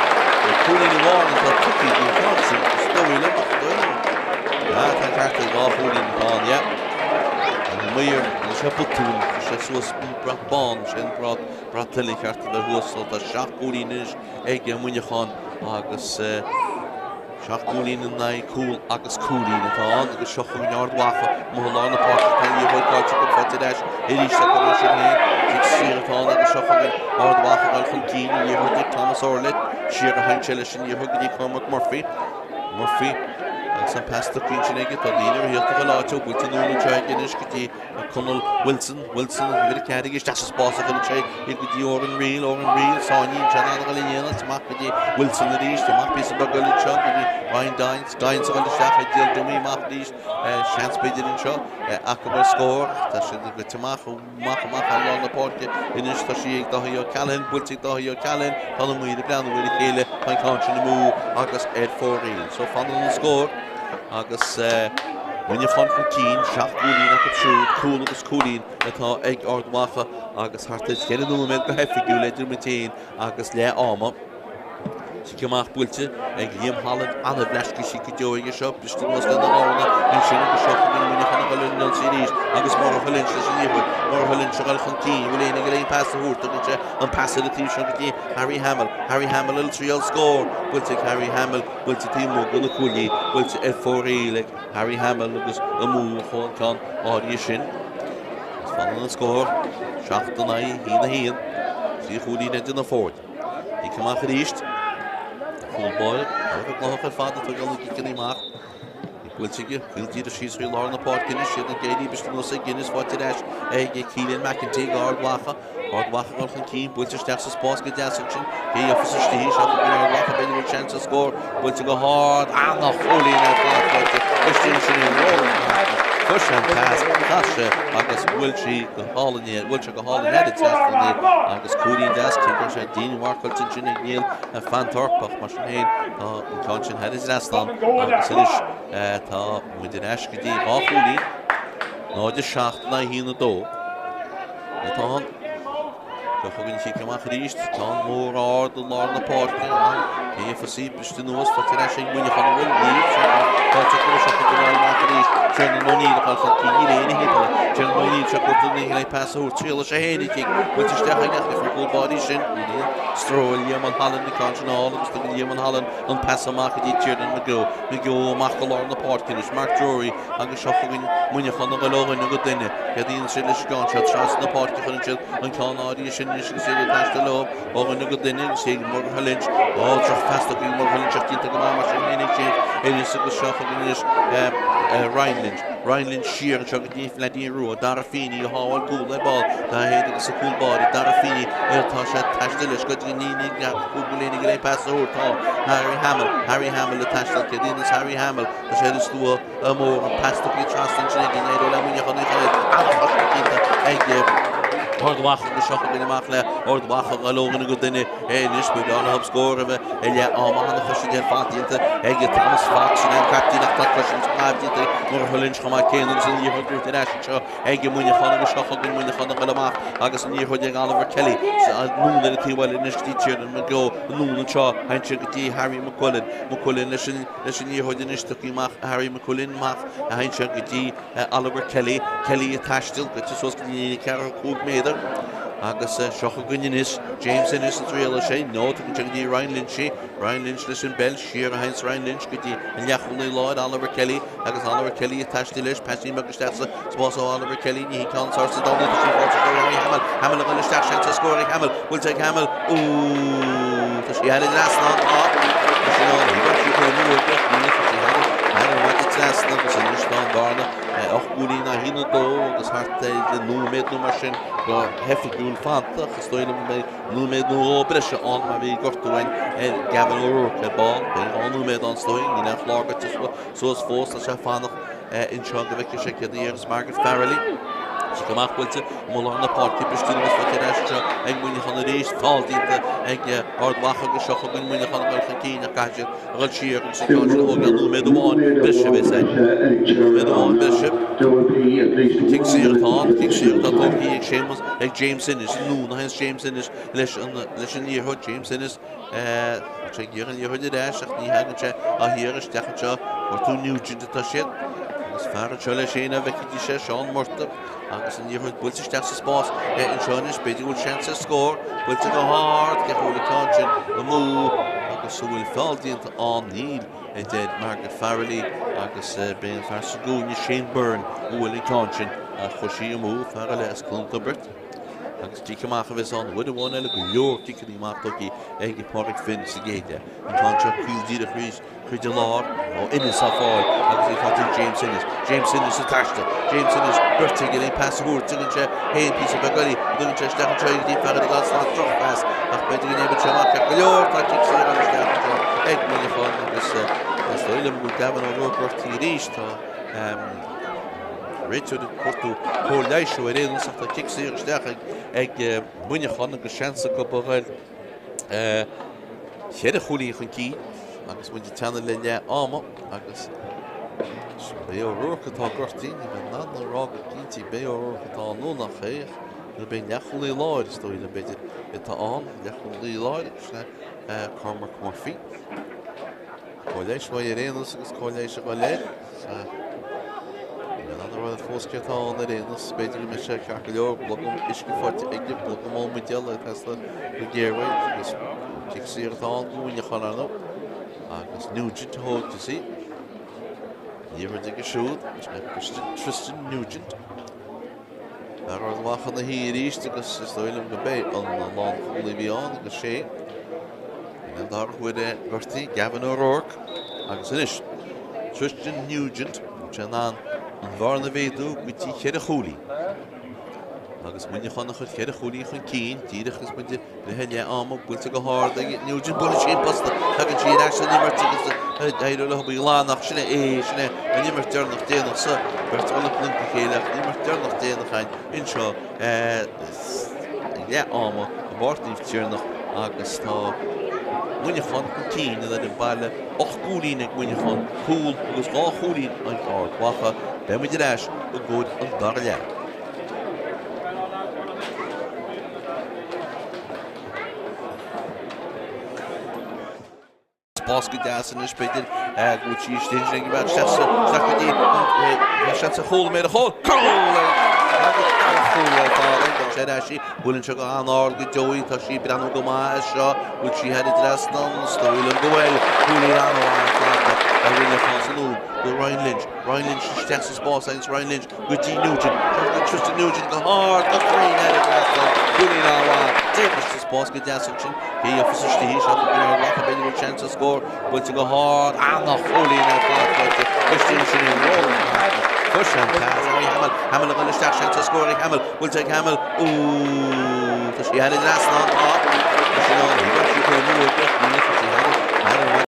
Cúilín amháin atá tugtha don cheann sin, is dóigh liom, ach dóigh liom. Ah, tá an ceart aige, dhá chúilín atá ann, yeah. An maor, níl sé botún, chuir sé suas brat bán, sin brat, brat tuile ceart a bheith thuas, so tá 7 gcúilín anois ag Muineachán agus 7 gcúilín in aghaidh cúl agus cúilín atá ann agus seo chugainn Ard Mhacha amuigh i lár na páirce tá an liathróid faighte acu faighte ar ais arís acu mar sin féin cic saor atá ann agus seo chugainn Ard Mhacha ag dul chun cinn an liathróid ag Thomas Orlett siar a thagann sé leis an liathróid go dtí Cormac Murphy Murphy agus an pas tugtha ansin aige tá daoine ar thíocht chuile áit ó buailte anonn anseo aige anois go dtí Conall Wilson, Wilson, uimhir 4 aige isteach sa spás a chuireann sé í go dtí Odhrán Reale, Odhrán Reale, sáinnithe ansin an-ghol a dhéanamh, amach go dtí Wilson arís, amach píosa beag eile anseo go dtí Ryan Dines, Dines a dhul isteach ag díol dummy amach arís, seans b'fhéidir anseo acu ar scór, tá siad ag goit amach, amach, amach ar lár na páirce anois, tá sí ag Dáithí O'Callaghan, buailte ag Dáithí O'Callaghan, tá na maoir ag breathnú ar a chéile, tá an ceann sin amú agus ar fóraoil. So fanann an scór. Agus Muineachán chun cinn, 7 gcúilín acu siúd, cúl agus cúilín atá ag Ard Mhacha agus thart ar cheithre nóiméad go hoifigiúil idir muid féin agus leath ama. Cic amach buailte ag Liam Holland, an-bhleaisce sí go deo aige seo, briste anuas lena dhorna ansin agus seo chugainn Muineachán ag dul ar an ionsaí arís agus Murchadh Lynch leis an liathróid. Murchadh Lynch ag dul chun cinn, bhfuil éinne ag dul aon pas a thabhairt, tugann sé an pas ar an taobh seo go dtí Harry Hamill. Harry Hamill ag triail scór, buailte ag Harry Hamill. Buailte taobh amuigh de na cuaillí, buailte ar fóraoil ag Harry Hamill agus amú an ceann áirithe sin. Is fanann an scór, 7 in aghaidh 1 1, 3 chúilín idir na foirne. Cic amach arís. Cúl báire, thar a bheith gnóthach ar fad ag tógáil na gciceanna amach. Í buailte aige, caol díreach síos faoi lár na páirce anois, iad ag éirí, briste anuas ag Guinness, faighte ar ais ag Cillian McEntee, Ard Mhacha. Ard Mhacha ag dul chun cinn, buailte isteach sa spás go deas ansin. Cé gheofas istigh í? Seo chugainn Ard Mhacha, b'fhéidir go bhfuil seans ar scór. Buailte go hard, an-chúilín ar fad faighte istigh ansin ag Roland Hartnett. Chuir sé an pas, chas sé agus bhuail sí go hálainn é, bhuail sé go hálainn thar an trasnán í agus cúilín deas, cé go raibh sé díonmharcáilte ansin ag Neil Fanthorpe ach mar sin féin tá an ceann sin thar an trasnán agus anois tá muid ar ais go dtí dhá chúilín, 0-7 in aghaidh 1-2. Atá ann. Seo chugainn an chic amach arís. Ceann mór ard i lár na páirce. An PFC briste anuas. Faighte ar ais ag Muineachán an bhfuil. Níl. Faighte acu seo chugainn an amach arís. Tiernan O'Neill ag dul chun cinn. Níl éinne thimpeall air. Tiernan O'Neill seo cuairt an le pas a thabhairt. Triailfidh sé féin an cic. Buailte isteach aige ach ní fuair cúl báire sin. Níl aon stró ar Liam Mulholland an ceann sin a fháil agus tugann Liam Mulholland an pas amach go dtí Tiernan McGeough. McGeough amach go lár na páirce anois. Mark Drury Agus seo chugainn Muineachán ag dul ó dhuine go duine. Céard a dhéanann siad leis an gceann seo? Trasna na páirce a chuireann siad an ceann áirithe sin anois agus iad ag taisteal leo ó dhuine go duine agus ag Murchadh Lynch. Ó, drochphas tugtha ag Murchadh Lynch ach déanta go maith mar sin féin ag James Ennis agus seo chugainn anois Ryan Lynch. Ryan Lynch siar anseo go dtí an Leaidín Rua. Dara Feeney a shábháil cúl ar ball dá théad agus sa chúl báire Dara Feeney atá sé ag taisteal leis go dtí ní ní go léine go léin pas a thabhairt. Tá Harry Hamill, Harry Hamill ag taisteal. Céard a dhéanas Harry Hamill? Tá sé ar an stua mór, an pas tugtha trasna ansin ag an éireoidh le Muineachán Uí Chonaill. An-choisc déanta ag. Ard Mhacha agus seo chugainn amach le Ard Mhacha ag dul ó dhuine go duine anois. Ba bhreá leo scór a bheith i leath ama. An-chosaint ar fad déanta ag Thomas Fox, sin é an captaen ach tá cosaint mhaith déanta ag Murchadh Lynch chomh maith céanna agus an liathróid buaite ar ais anseo ag Muineachán agus seo chugainn Muineachán ag dul amach agus an liathróid ag Oliver Kelly. Anonn ar an taobh eile anois go dtí Tiernan McGeough. Anonn anseo ansin go dtí Harry McQuillan. McQuillan leis an liathróid anois tugtha amach Harry McQuillan amach ansin go dtí Oliver Kelly, Kelly ag taisteal, goite suas go dtí líne ceathracha 5 méadar agus seo chugainn anois James Ennis an dtriail sé, nó tugann sé go dtí Ryan Lynch í, Ryan Lynch leis an bpeil, siar a théanns Ryan Lynch go dtí an leathchúlaí láir Oliver Kelly agus Oliver Kelly ag taisteal leis, paisín beag isteach sa spás ó Oliver Kelly, ní hí ceann is fearr sa domhan í, tá sí faighte ag Harry Hamill, Hamill ag dul isteach, seans ar scór ag Hamill, buailte ag Hamill, ooh, tá sí thar an trasnán, tá, tá sí ann, ní bheadh sí chomh luath ag ní tá sí thar an thar an mhaide trasna agus anois tá an bhearna 8 gcúilín 1 2 agus thart ar nóiméad nó mar sin go hoifigiúil fanta ach is dóigh liom go mbeidh nóiméad nó dhó breise ann mar bhí gortú ar Gavin O'Rourke ar ball. Beidh dhá nóiméad ann is dóigh, níl aon chlár goite suas fós, tá sé ag fanacht anseo go bhfeicfidh sé céard a dhéarfas Margaret Farrelly. Cic amach buailte i lár na páirce, briste anuas faighte ar ais anseo ag Muineachán arís, feall déanta ag Ard Mhacha agus seo chugainn Muineachán ag dul chun cinn ach caithfidh siad a dhul siar agus an ceann sin a thógáil nóiméad amháin breise a bheas air. Nóiméad amháin breise. Cic saor atá ann, cic saor atá tógtha ag Séamus, ag James Ennis, anonn a théanns James Ennis leis an liathróid, James Ennis. Tá sé ag iarraidh an liathróid ar ais ach ní thagann sé á hiarraidh isteach anseo. Gortú Nugent atá siad. Agus fear anseo leis féin a bhfeicfidís é, Seán Murtagh. Agus an liathróid buailte isteach sa spás anseo anois. B'fhéidir go bhfuil seans ar scór. Buailte go hard. Cé chuaigh an ceann sin amú agus an bhfuil feall déanta ann? Níl, a deir Margaret Farrelly agus b'é an fear sa gcúinne, Shane Byrne, a bhuail an ceann sin ach chuir sí amú. Fear eile as Cluain Tiobraid. Agus cic amach a bheas ann uair amháin eile, go leor ciceanna amach tugtha ag Pádraig Finn sa gcéad leath. An ceann seo caol díreach arís tríd an lár ó Ennis á fáil agus í faighte ag James Ennis. James Ennis ag taisteal. James Ennis beirt ag iarraidh pas a thabhairt. Tugann sé féin píosa beag eile. Tugann sé isteach anseo go dtí fear eile glas drochphas ach b'fhéidir go ndéanfaidh sé amach ceart go leor. Tá cic saor ann isteach anseo ag Muineachán agus is dóigh liom go bhfuil Gavin O'Rourke gortaithe arís. Tá Réiteoir ag cuartú cóir leighis ar aon nós ach tá cic saor isteach ag Muineachán agus seans acu a ghoil cheithre chúilín chun cinn agus muid ag teannadh le leath ama agus b'é O'Rourke atá gortaithe, ní bheinn in ann a rá go cinnte b'é O'Rourke atá ann nó nach é ach nó b'é an leathchúlaí láir is dóigh liom b'fhéidir atá ann, leathchúlaí láir agus sin é Cormac Murphy. Cóir leighis uaidh ar aon nós agus cóir leighis a dhul air. Níl mé in ann a rá fós céard atá ann ar aon nós. B'fhéidir go mbeidh sé ceart go leor. Blogam uisce faighte aige, blogam ón mbuidéal ag teastáil go géar uaidh agus cic saor atá ann do Mhuineachán ar ndóigh. Agus Nugent a thógfas í. Liathróid aige siúd. Tristan Nugent. Fear Ard Mhacha ina shuí arís agus is dóigh liom go b'é an lánchúlaí a bhí ann agus sé an dara huair é gortaithe, Gavin O'Rourke agus anois Tristan Nugent, sé in ann an bhearna a mhéadú go dtí cheithre chúilín. Agus Muineachán a chur cheithre chúilín chun cinn díreach agus muid Le leath ama buailte go hard ag Nugent, buaileann sí an posta, tagann sí ar ais san imirt agus éireoidh leo í ghlan ach sin é, sin é an imirt deireanach déanach sa bheirt a bhfuil ag cloigne a chéile ach an imirt deireanach déanach againn anseo ag leath ama i bPáirc Naomh Tiarnach agus tá Muineachán chun cinn in aghaidh an baile, 8 gcúilín ag Muineachán, cúl agus dhá chúilín ag Ard Mhacha. Beidh muid ar ais i gcomhair an dara leath. Spás go deas anois b'fhéidir go bhfuil sí istigh ansin ag an bhfear isteach sa isteach go dtí an seans ar chúl méar a chúl. Cúl! Agus an-chúl ar fad ag dul sé ar ais í. Buaileann sé go han-ard go deo í. Tá sí ag breathnú go maith as seo. Bhfuil sí thar an dtrasnán? Is dóigh liom go bhfuil. Cúilín an-mhaith ar fad a rinne Chás anonn go Ryan Lynch. Ryan Lynch isteach sa spás agus Ryan Lynch go dtí Nugent. Cuireann Tristan Nugent go hard go cruinn ar an dtrasnán. Cúilín an-mhaith. Déanann sa spás go deas ansin. Cé gheofas istigh í? Seo chugainn Ard Mhacha. B'fhéidir go bhfuil seans ar scór. Buailte go hard. An-chúilín ar fad faighte istigh ansin ag Roland Hartnett. Chuir sé an pas. Harry Hamill. Hamill ag dul isteach. Seans ar scór ag Hamill. Buailte ag Hamill. Ooh. Tá sí thar an dtrasnán. Tá. Tá sí ann. Ní bheadh sí chomh luath. Tá sí thar an.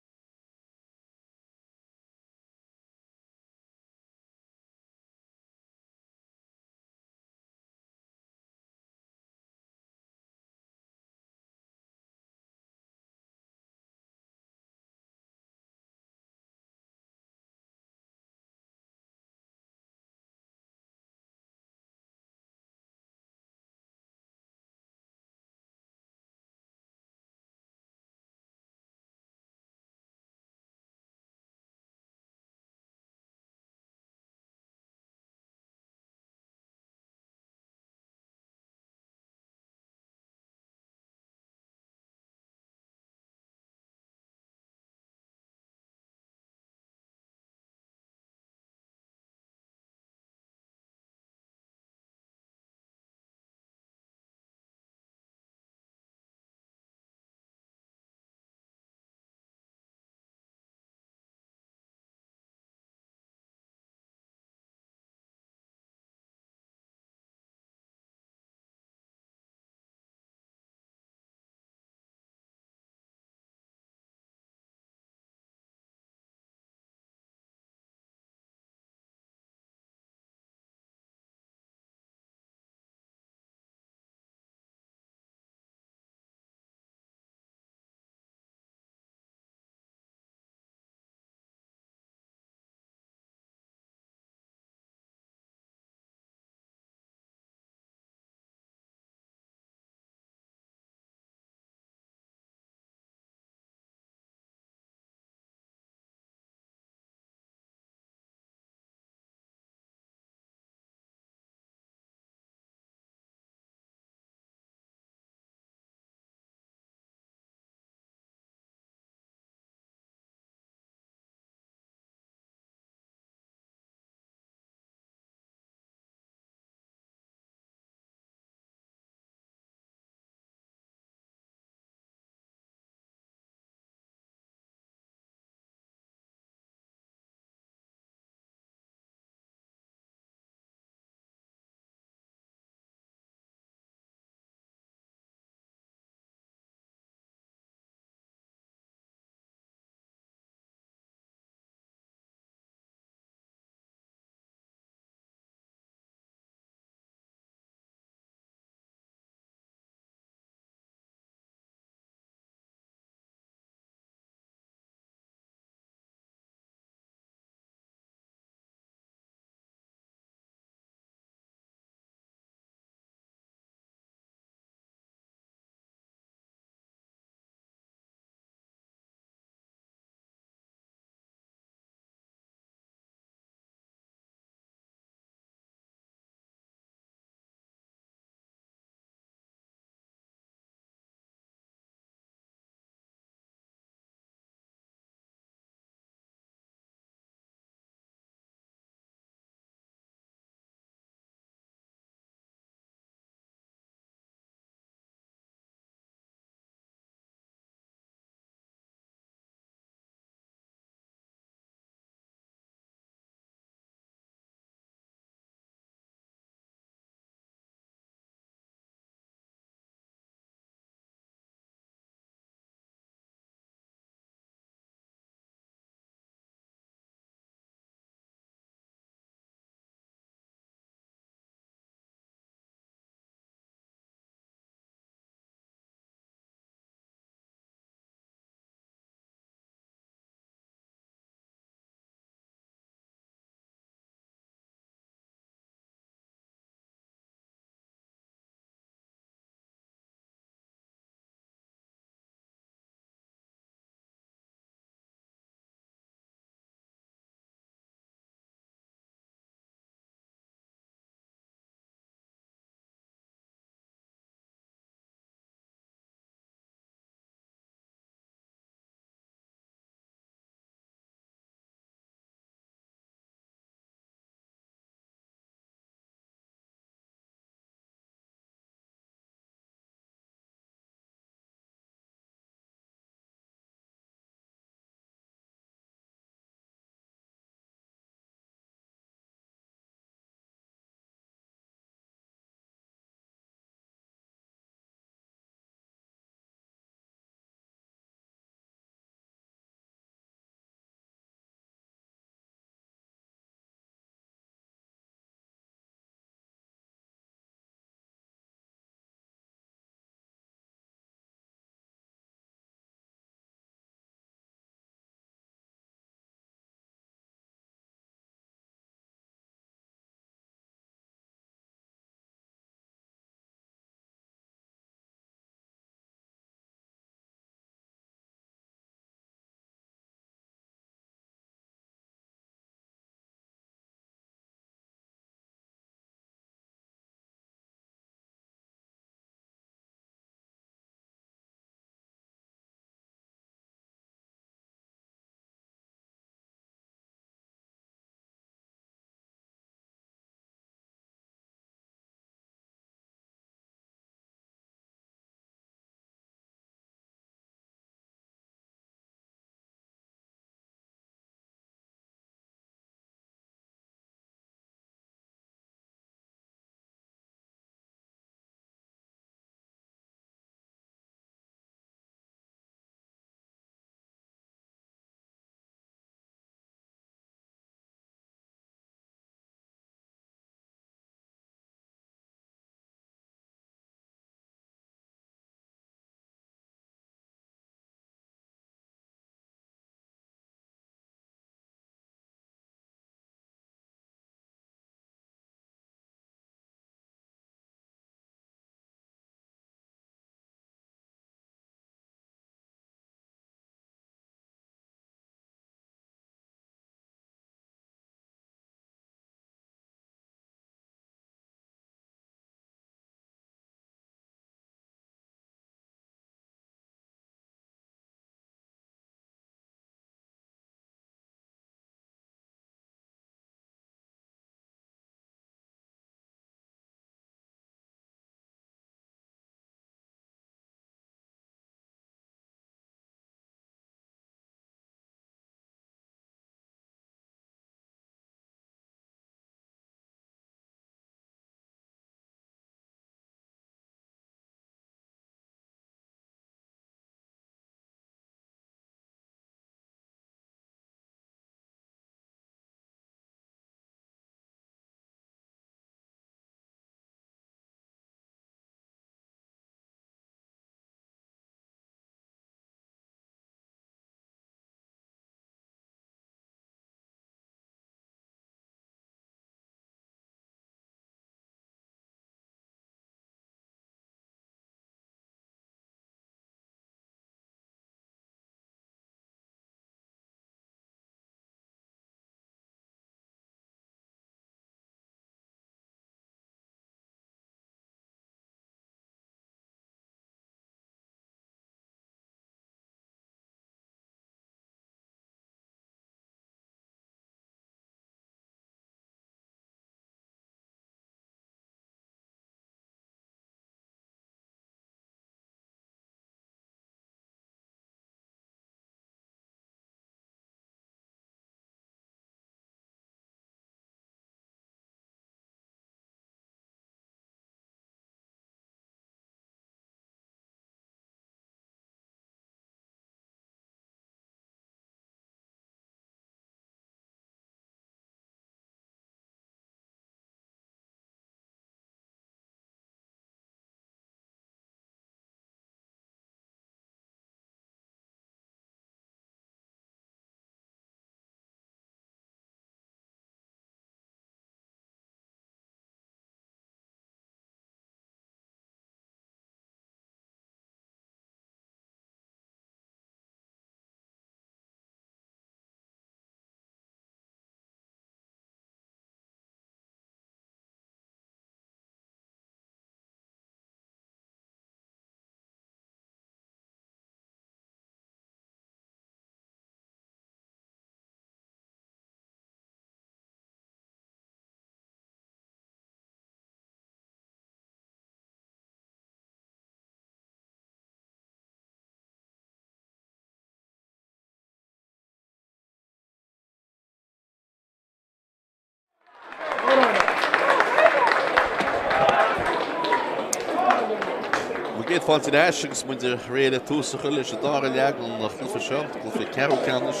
Céad fáilte ar ais agus muid réidh le tús a chur leis an dara leath den chluiche seo, cluiche ceathrú ceannais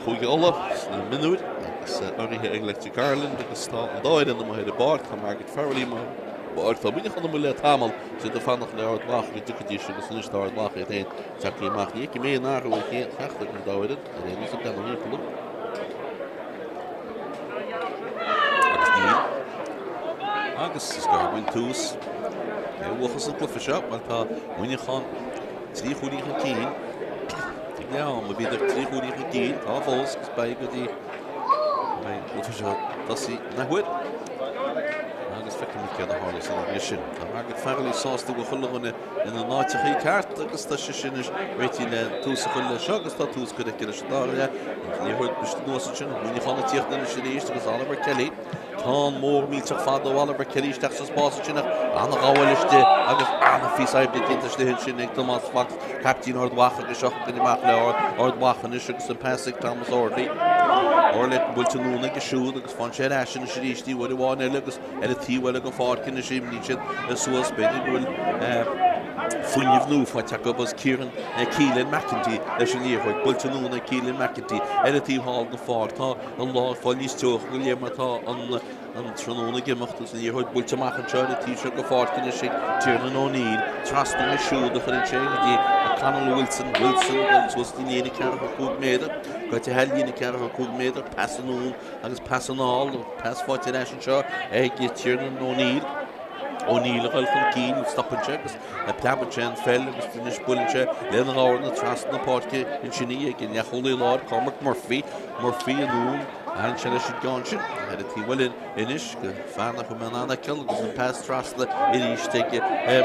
Chúige Uladh sna mionúir agus urraithe ag Electric Ireland agus tá an dá fhoireann amuigh ar an bpáirc, tá Margaret Farrelly amuigh ar an bpáirc, tá Muineachán amuigh le tamall, is iad ag fanacht le Ard Mhacha go dtiocfaidís agus anois tá Ard Mhacha iad féin tagtha amach. Ní fheicim aon athrú ar cheachtar den dá fhoireann ar aon nós ag breathnú thimpeall orm. Agus níl. Agus is gar go bhfuil tús. Cé a bhuafas an cluiche seo? Bhuel tá Muineachán 3 chúilín chun cinn. Ag leath ama bhíodar 3 chúilín chun cinn, tá fós agus beidh go dtí beidh an cluiche seo tosaithe an athuair. Agus feicfimid céard a tharlós ina dhiaidh sin. Tá Margaret Farrelly sásta go bhfuil chuile dhuine ina n-áiteachaí ceart agus tá sise anois réitithe le tús a chur leis seo agus tá tús curtha aici leis an dara leath. An liathróid briste anuas ansin, Muineachán ag tíocht anois arís agus Oliver Kelly. Ceann mór millteach fada ó Oliver Kelly isteach sa spás ansin ach an-ghabháil istigh agus an-phíosa oibre déanta istigh ansin ag Tomás Fox, caiptín Ard Mhacha agus seo chugainn amach le Ard Mhacha anois agus an pas ag Thomas Orley. Orley buailte anonn aige siúd agus faigheann sé ar ais anois arís í uair amháin eile agus ar an taobh eile den pháirc anois imríonn siad suas b'fhéidir go bhfuil fuinneamh nua faighte acu agus Kieran Keelan McEntee leis an liathróid buailte anonn ag Keelan McEntee ar an taobh thall den pháirc. Tá an lá ag fáil níos teocha go léir mar tá an an tráthnóna ag imeacht agus an liathróid buailte amach anseo ar an taobh seo den pháirc anois ag Tiernan O'Neill trasna aige siúd a chuireann sé go dtí Conall Wilson Wilson ag dul suas go líne 45 méadar gaibhte thar líne 45 méadar pas anonn Agus pas anall, pas faighte ar ais anseo ag Tiernan O'Neill. O'Neill ag dul chun cinn, stopann sé agus preabann sé an pheil agus anois buaileann sé lena dhorn trasna na páirce ansin í ag an leathchúlaí láir Cormac Murphy. Murphy anonn, tharraing sé leis an gceann sin ar an taobh eile anois go fear nach raibh mé in ann a fheiceáil agus an pas trasna arís ag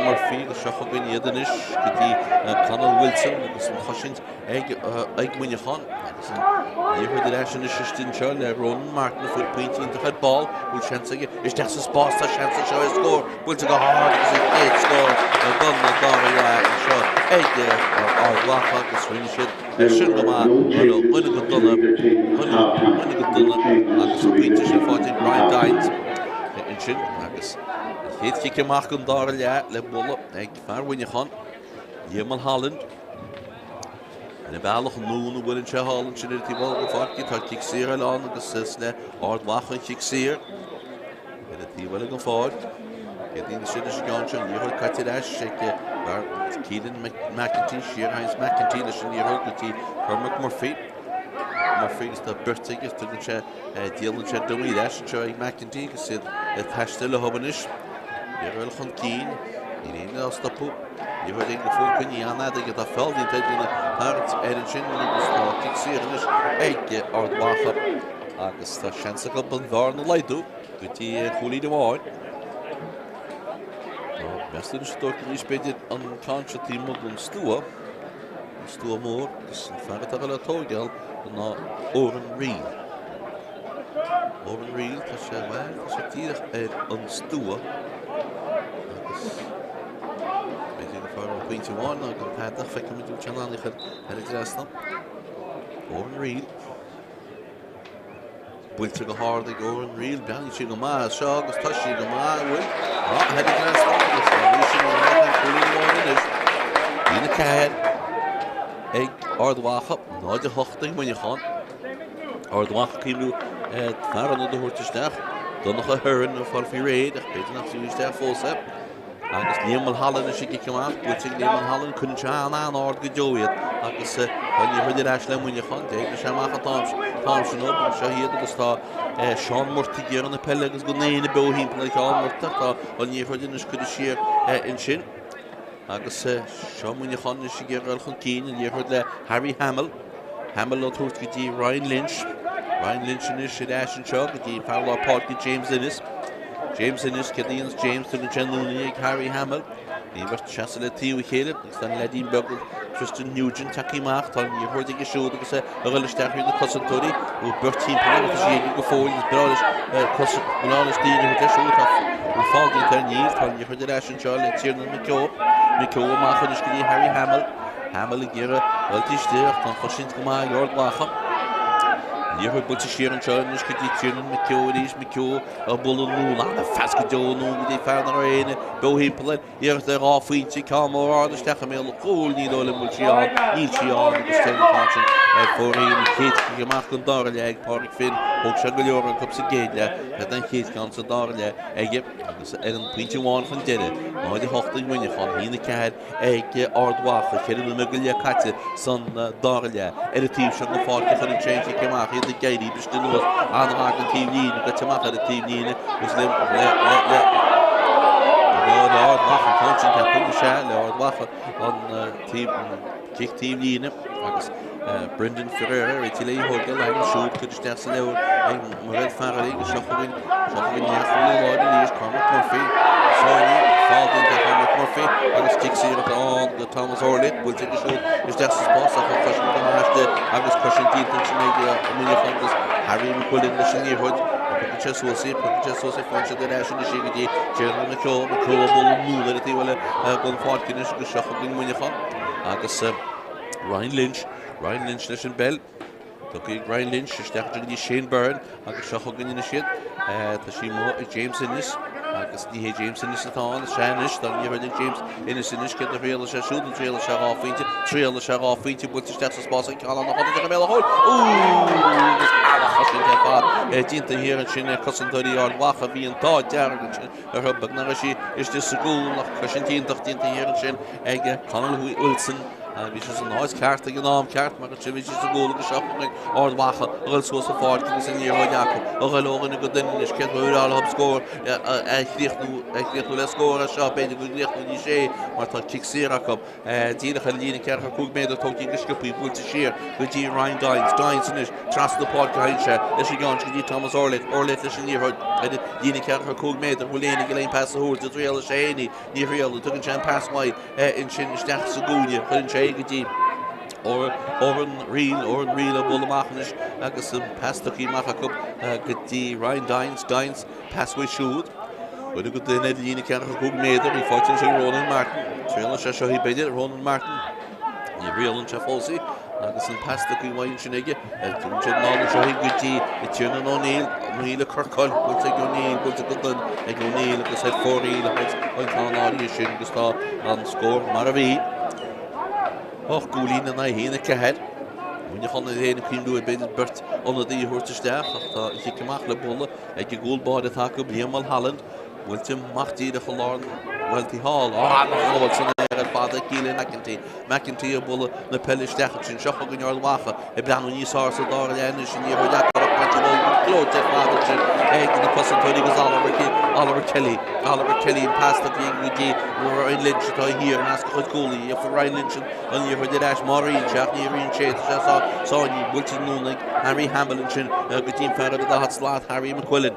Murphy agus seo chugainn iad anois go dtí Conall Wilson agus an chosaint ag Muineachán agus an liathróid ar ais anois istigh anseo le Ronan Martin a fuair pointe iontach ar ball, bhfuil seans aige isteach sa spás, tá seans anseo ar scór, buailte go hard agus an chéad scór don dara leath anseo ag Ard Mhacha agus rinne siad sin go maith, dhuine go dona, dhuine go dona agus an pointe sin faighte ag Brian Dines ansin agus an chéad chic amach don dara leath le bualadh ag fear Mhuineacháin, Liam Mulholland. Ar a bhealach anonn a bhuaileann sé thall ansin ar an taobh thall den pháirc. Tá cic saor eile ann agus is le Ard Mhacha an chic saor. Ar an taobh eile den pháirc. Céard a dhéanfas sé leis an gceann seo? An liathróid caite ar ais ag Keelan McEntee. Siar a théanns McEntee leis an liathróid go dtí Cormac Murphy. Murphy agus tá beirt aige. Tugann sé Déanann sé dummy ar ais anseo ag McEntee agus iad ag taisteal leo anois. Ag dul chun cinn. Níl éinne á stopadh. Liathróid ag go fóill coinnithe an-fhada aige. Tá feall déanta ag daoine tarraingt air ansin agus tá cic saor anois ag Ard Mhacha agus tá seans acu an bhearna a laghdú go dtí chúilín amháin. Tá measúnú anois ag tabhairt arís b'fhéidir an ceann seo taobh amuigh den stua. An stua mór agus an fear atá le tóigeáil ná Odhrán Reil. Odhrán Reil, tá sé, bhuel, tá sé díreach ar an stua agus b'fhéidir gur fearr an pointe amháin ná gan tada ach feicfimid an bhfuil sé in ann í a chur thar an dtrasnán. Odhrán Reil. Buailte go hard ag Odhrán Reil, breathnaíonn sí go maith as seo agus tá sí go maith, an bhfuil? Tá, thar an dtrasnán agus tá bhí sin an leath an cúilín amháin anois. 1-4 ag Ard Mhacha, 0-8 ag Muineachán. Ard Mhacha cuimhniú fear ionaid a thabhairt isteach. Donncha Hearn ag fáil faoi réir ach b'fhéidir nach fiú isteach fós é. Agus Liam Mulholland anois ag cic amach, buailte ag Liam Mulholland, cuireann sé an-ard go deo iad agus tá an liathróid ar ais le Muineachán, d'éignigh sé amach an t-am sin ó, seo iad agus tá Seán Murtagh ag iarraidh na peile agus gan éinne beo thimpeall ar Sheán Murtagh, tá an liathróid anois curtha siar ansin. Agus seo Muineachán anois ag iarraidh dul chun cinn, an liathróid le Harry Hamill. Hamill á tabhairt go dtí Ryan Lynch. Ryan Lynch anois ar ais anseo go dtí fear lár páirce James Ennis. James Ennis, céard a dhéanas James? Tugann sé anonn í ag Harry Hamill. Bhí an bheirt ag seasamh le taobh a chéile agus tá an leaidín beag Tristan Nugent tagtha amach. Tá an liathróid aige siúd agus é ag dul isteach thrí na cosantóirí. Bhfuil beirt timpeall air agus é go fóill. Is breá leis cos, breá leis daoine a thabhairt leis. Ó, tá bhfuil feall déanta air? Níl. Tá an liathróid ar ais anseo le Tiernan McKeown. McKeown amach anois go dtí Harry Hamill. Hamill ag iarraidh dul istigh ach tá an chosaint go maith ag Ard Mhacha. Liathróid buailte siar anseo anois go dtí Tiernan McKeown arís, McKeown ag bualadh anonn, an-phas go deo anonn go dtí fear nach raibh éinne beo thimpeall air. Iarracht ar dhá phointe, ceann mór ard isteach i mbéal an chúil, ní dóigh liom go bhfuil sí ann, níl sí ann agus téann an ceann sin ar fóraoil. An chéad chic amach den dara leath ag Pádraig Finn, thóg sé go leor acu sa gcéad leath, cad é an chéad cheann sa dara leath aige agus ar an pointe amháin chun deiridh, 0-8 ag Muineachán, 1-4 ag Ard Mhacha, 4 nóiméad go leith caite san dara leath. Ar an taobh seo den pháirc a chuireann sé an chic amach, iad ag éirí briste anuas, an-mhaith den taobh líne, goite amach ar an taobh líne agus le le le le le Ard Mhacha an ceann sin ceapaim, is ea, le Ard Mhacha an taobh an cic taobh líne agus Brendan Ferreira réitithe léi thógáil a ainm siúd curtha isteach sa leabhar ag Mairéad Farrelly agus seo chugainn seo chugainn leathchúlaí láir arís Cormac Murphy sáinnithe feall déanta ag Cormac Murphy agus cic saor atá ann do Thomas Orlick buailte aige siúd isteach sa spás ach cosaint go maith aisti agus cosaint déanta ansin ag Muineachán agus Harry McQuillan leis an liathróid piocann sé suas í piocann sé suas í faigheann siad ar ais anois í go dtí Tiernan McKeown McKeown ag bualadh anonn ar an taobh eile den pháirc anois agus seo chugainn Muineachán agus Ryan Lynch, Ryan Lynch leis an bpeil. Tugtha ag Ryan Lynch isteach go dtí Shane Byrne agus seo chugainn anois iad. Tá sí amuigh ag James Ennis agus ní hé James Ennis atá ann, is ea anois, tá an liathróid ag James Ennis anois, céard a thriailfidh sé siúd, an dtriailfidh sé dhá phointe, triailfidh sé dhá phointe, buailte isteach sa spás ag ceann an chontae i mbéal an chúil. Úúúú! Agus an-chosaint ar fad déanta thiar ansin ag cosantóirí Ard Mhacha, bhí an t-ádh dearg ansin orthu, beag nach raibh sí istigh sa gcúl ach cosaint iontach déanta thiar ansin ag Conall Wilson. Bhí sé san áit ceart ag an am ceart mar ansin bhí sé sa gcúl agus seo chugainn Ard Mhacha a ghoil suas an pháirc agus an liathróid acu a ghoil ó dhuine go duine anois céard ba bhreá leo scór a chríochnú a chríochnú le scór as seo b'fhéidir go gcríochnóidís é mar tá cic saor acu díreach ar líne ceathracha cúig méadar tógtha go sciobtha buailte siar go dtí Ryan Dines Dines anois trasna páirce a théann sé leis an gceann go dtí Thomas Orlett Orlett leis an liathróid ar líne ceathracha cúig méadar bhfuil éinne ag aon pas a thabhairt a dtriailfidh sé féin í ní thriailfidh tugann sé an pas uaidh ansin isteach sa gcúinne. Cuireann sé go dtí Odhrán Reel, Odhrán Reel ag bualadh amach anois agus an pas tugtha amach acu go dtí Ryan Dines, Dines, pas uaidh siúd. Cuireadh go duine ar líne 45 méadar, í faighte anois ag Ronan Martin. Triaileann sé seo í b'fhéidir, Ronan Martin. Ní thriaileann sé fós í agus an pas tugtha uaidh ansin aige. Tugann siad anall anseo í go dtí Tiernan O'Neill, O'Neill ag cur coil, buailte ag O'Neill, buailte go dona ag O'Neill agus ar fóraoil a chuid an ceann áirithe sin agus tá an scór mar a bhí. 8 gcúilín in aghaidh 1-4. Muineachán iad féin ag cuimhniú ar b'fhéidir beirt ionadaí a thabhairt isteach ach tá an chic amach le bualadh ag an gcúl báire atá acu, Liam Mulholland. Buailte amach díreach i lár an bhailte thall. An-ghabháil san aer ar fad ag Keelan McEntee. McEntee ag bualadh na peile isteach ansin. Seo chugainn Ard Mhacha ag breathnú níos fearr sa dara leath anois. An liathróid acu ach bainte gleoite ar fad ansin ag na cosantóirí agus Oliver, Oliver Kelly. Oliver Kelly an pas tugtha go dtí Ryan Lynch atá thiar i measc a chuid cúlaí. Gheobhaidh Ryan Lynch an liathróid ar ais má ritheann sé ach ní ritheann sé. Tá sé sáinnithe buailte anonn ag Harry Hamill ansin go dtí an fear ar an daichead slat, Harry McQuillan.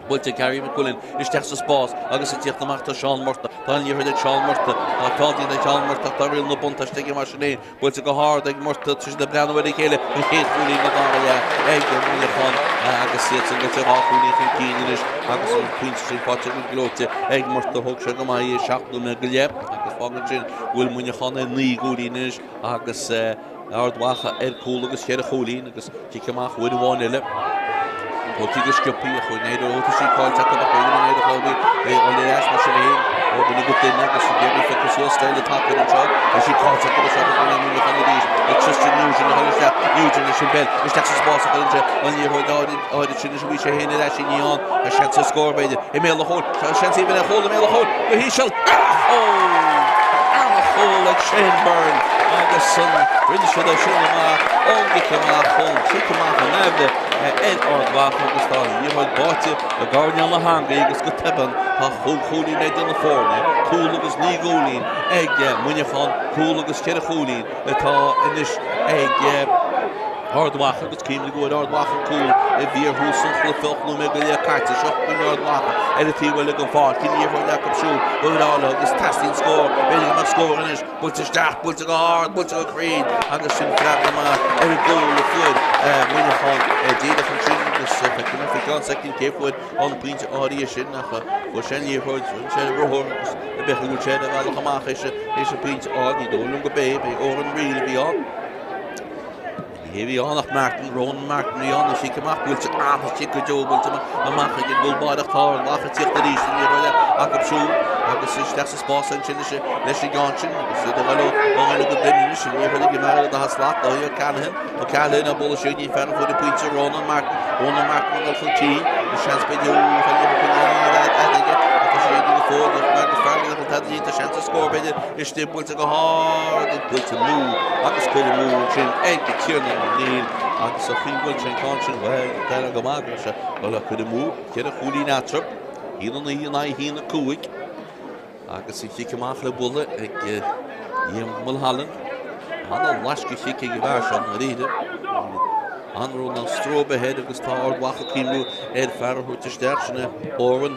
Buailte ag Harry McQuillan isteach sa spás agus ag tíocht amach tá Seán Murtagh. Tá an liathróid ag Seán Murtagh. Tá feall déanta ag Seán Murtagh ach tá riail na buntáiste aige mar sin féin. Buailte go hard ag Murtagh. Tá siad ag breathnú ar a chéile. An chéad chúilín den dara leath ag Muineachán agus iad san gaibhte dhá chúilín chun cinn anois agus an pointe sin faighte go gleoite ag Murtagh. Thóg sé go maith é seacht nóiméad go leith agus fágann sin go bhfuil Muineachán ar naoi gcúilín anois agus Ard Mhacha ar cúl agus cheithre chúilín agus cic amach uair amháin eile. Tógtha go sciobtha ach an éireoidh tá sí caillte acu ach b'fhéidir go n-éireoidh é a fháil ar ais mar sin féin ó dhuine go duine agus ag iarraidh phiocadh suas stíl an tacair anseo. Tá sí caillte acu anseo go bhfuil Muineachán arís ag Tristan Nugent a dhul isteach. Nugent leis an bpeil isteach sa spás a chuireann sé an liathróid áirid sin is a bhí sé féin ar ais i ndiaidh ann. Tá seans ar scór b'fhéidir i mbéal an chúil. Tá seans aoibhinn ar chúl i mbéal an chúil go híseal. An-chúl! An-chúl ag Shane Byrne agus an rinne siad é sin amach ón gcic amach, ón chic amach an aimhre ar Ard Mhacha agus tá an liathróid báite i gcoirnéal na heangaí agus go tobann tá chúig chúilín idir na foirne, cúl agus naoi gcúilín ag Muineachán, cúl agus ceithre chúilín atá anois ag Ard Mhacha agus cuimhnigh go bhfuair Ard Mhacha cúl i bhfíorthús an chluiche 8 nóiméad go leith caite. Seo chugainn Ard Mhacha ar an taobh eile den pháirc. An liathróid acu siúd ba bhreá leo agus teastaíonn scór. B'fhéidir go mbeadh scór anois. Buailte isteach, buailte go hard, buailte go cruinn agus sin freagra maith ar an gcúl a fuair Muineachán díreach ansin agus feicfidh mé faoi cheann soicind cé fuair an pointe áirithe sin ach fuair sé an liathróid, rinne sé ruathar agus b'fhéidir go bhfuil sé ar a bhealach amach théis an pointe a fháil. Ní dóigh liom go b'é, b'é Odhrán Reel a bhí ann. Ní hé a bhí ann ach Martin, Ronan Martin a bhí ann, an chic amach buailte, an-chic go deo buailte amach ag an gcúl báire ach tá Ard Mhacha ag tíocht arís an liathróid acu siúd agus isteach sa spás ansin leis leis an gceann sin agus iad ag dul ó dhuine go duine anois an liathróid ag an bhfear le dath slat Dáithí O'Callaghan, O'Callaghan á bualadh siar go dtí an fear a fuair an pointe Ronan Martin, Ronan Martin ag dul chun cinn, an seans b'fhéidir ó tá an liathróid coinnithe an-fhad aige ach tá sé ag go fóill ach Marcus Farrelly nach bhfuil tada déanta seans ar scór b'fhéidir istigh buailte go hard ag buailte amú agus curtha amú ansin ag Tiernan O'Neill agus an chaoi a bhfuil sé an ceann sin bhuel dearg go maith go raibh sé dul le cur amú cheithre chúilín eatarthu, 1-9 in aghaidh 1-5 agus an chic amach le bualadh ag Liam Mulholland. Ana-laisce chic ag an bhfear seo ndáiríre. Anró ná stró ar bith air agus tá Ard Mhacha ag cuimhniú ar fear a thabhairt isteach sin é Oran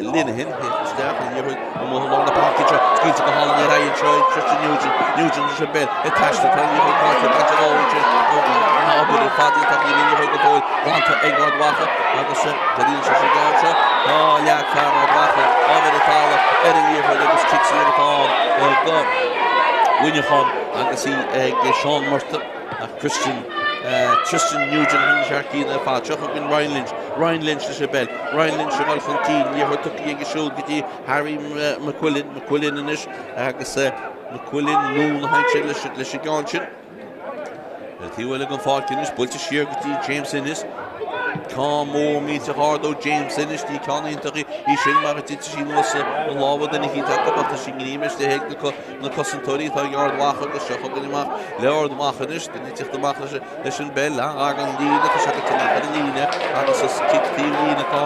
Linehan theacht isteach an liathróid amuigh i lár na páirce seo scaoilte go hálainn ar aghaidh anseo ag Tristan Nugent Nugent leis an bpeil ag taisteal tá an liathróid caillte caite dhó ansin an obair ar fad iontach níl an liathróid go fóill glanta ag Ard Mhacha agus cad sé sin gan seo tá leag fear Ard Mhacha ábhar an talamh ar an liathróid agus cic saor atá ann do Mhuineachán agus í ag Seán Murtagh ach Christian Tristan Nugent an searcín ar fad. Seo chugainn Ryan Lynch. Ryan Lynch leis an bpeil. Ryan Lynch ag dul chun cinn. Liathróid tugtha aige siúd go dtí Harry McQuillan. McQuillan anois agus McQuillan anonn a thagann sé leis leis an gceann sin. Ar taobh eile den pháirc anois, buailte siar go dtí James Ennis. Ceann mór millteach ard ó James Ennis, ní ceann iontach í sin mar a dtitfidh sí anuas i lámha duine eicínt acu ach tá sí ngreamaithe ag na cosantóirí atá ag Ard Mhacha agus seo chugainn amach le Ard Mhacha anois, duine ag teacht amach leis an bpeil, an-ghar don líne, tá sé goite amach ar an líne agus is cic taobh líne atá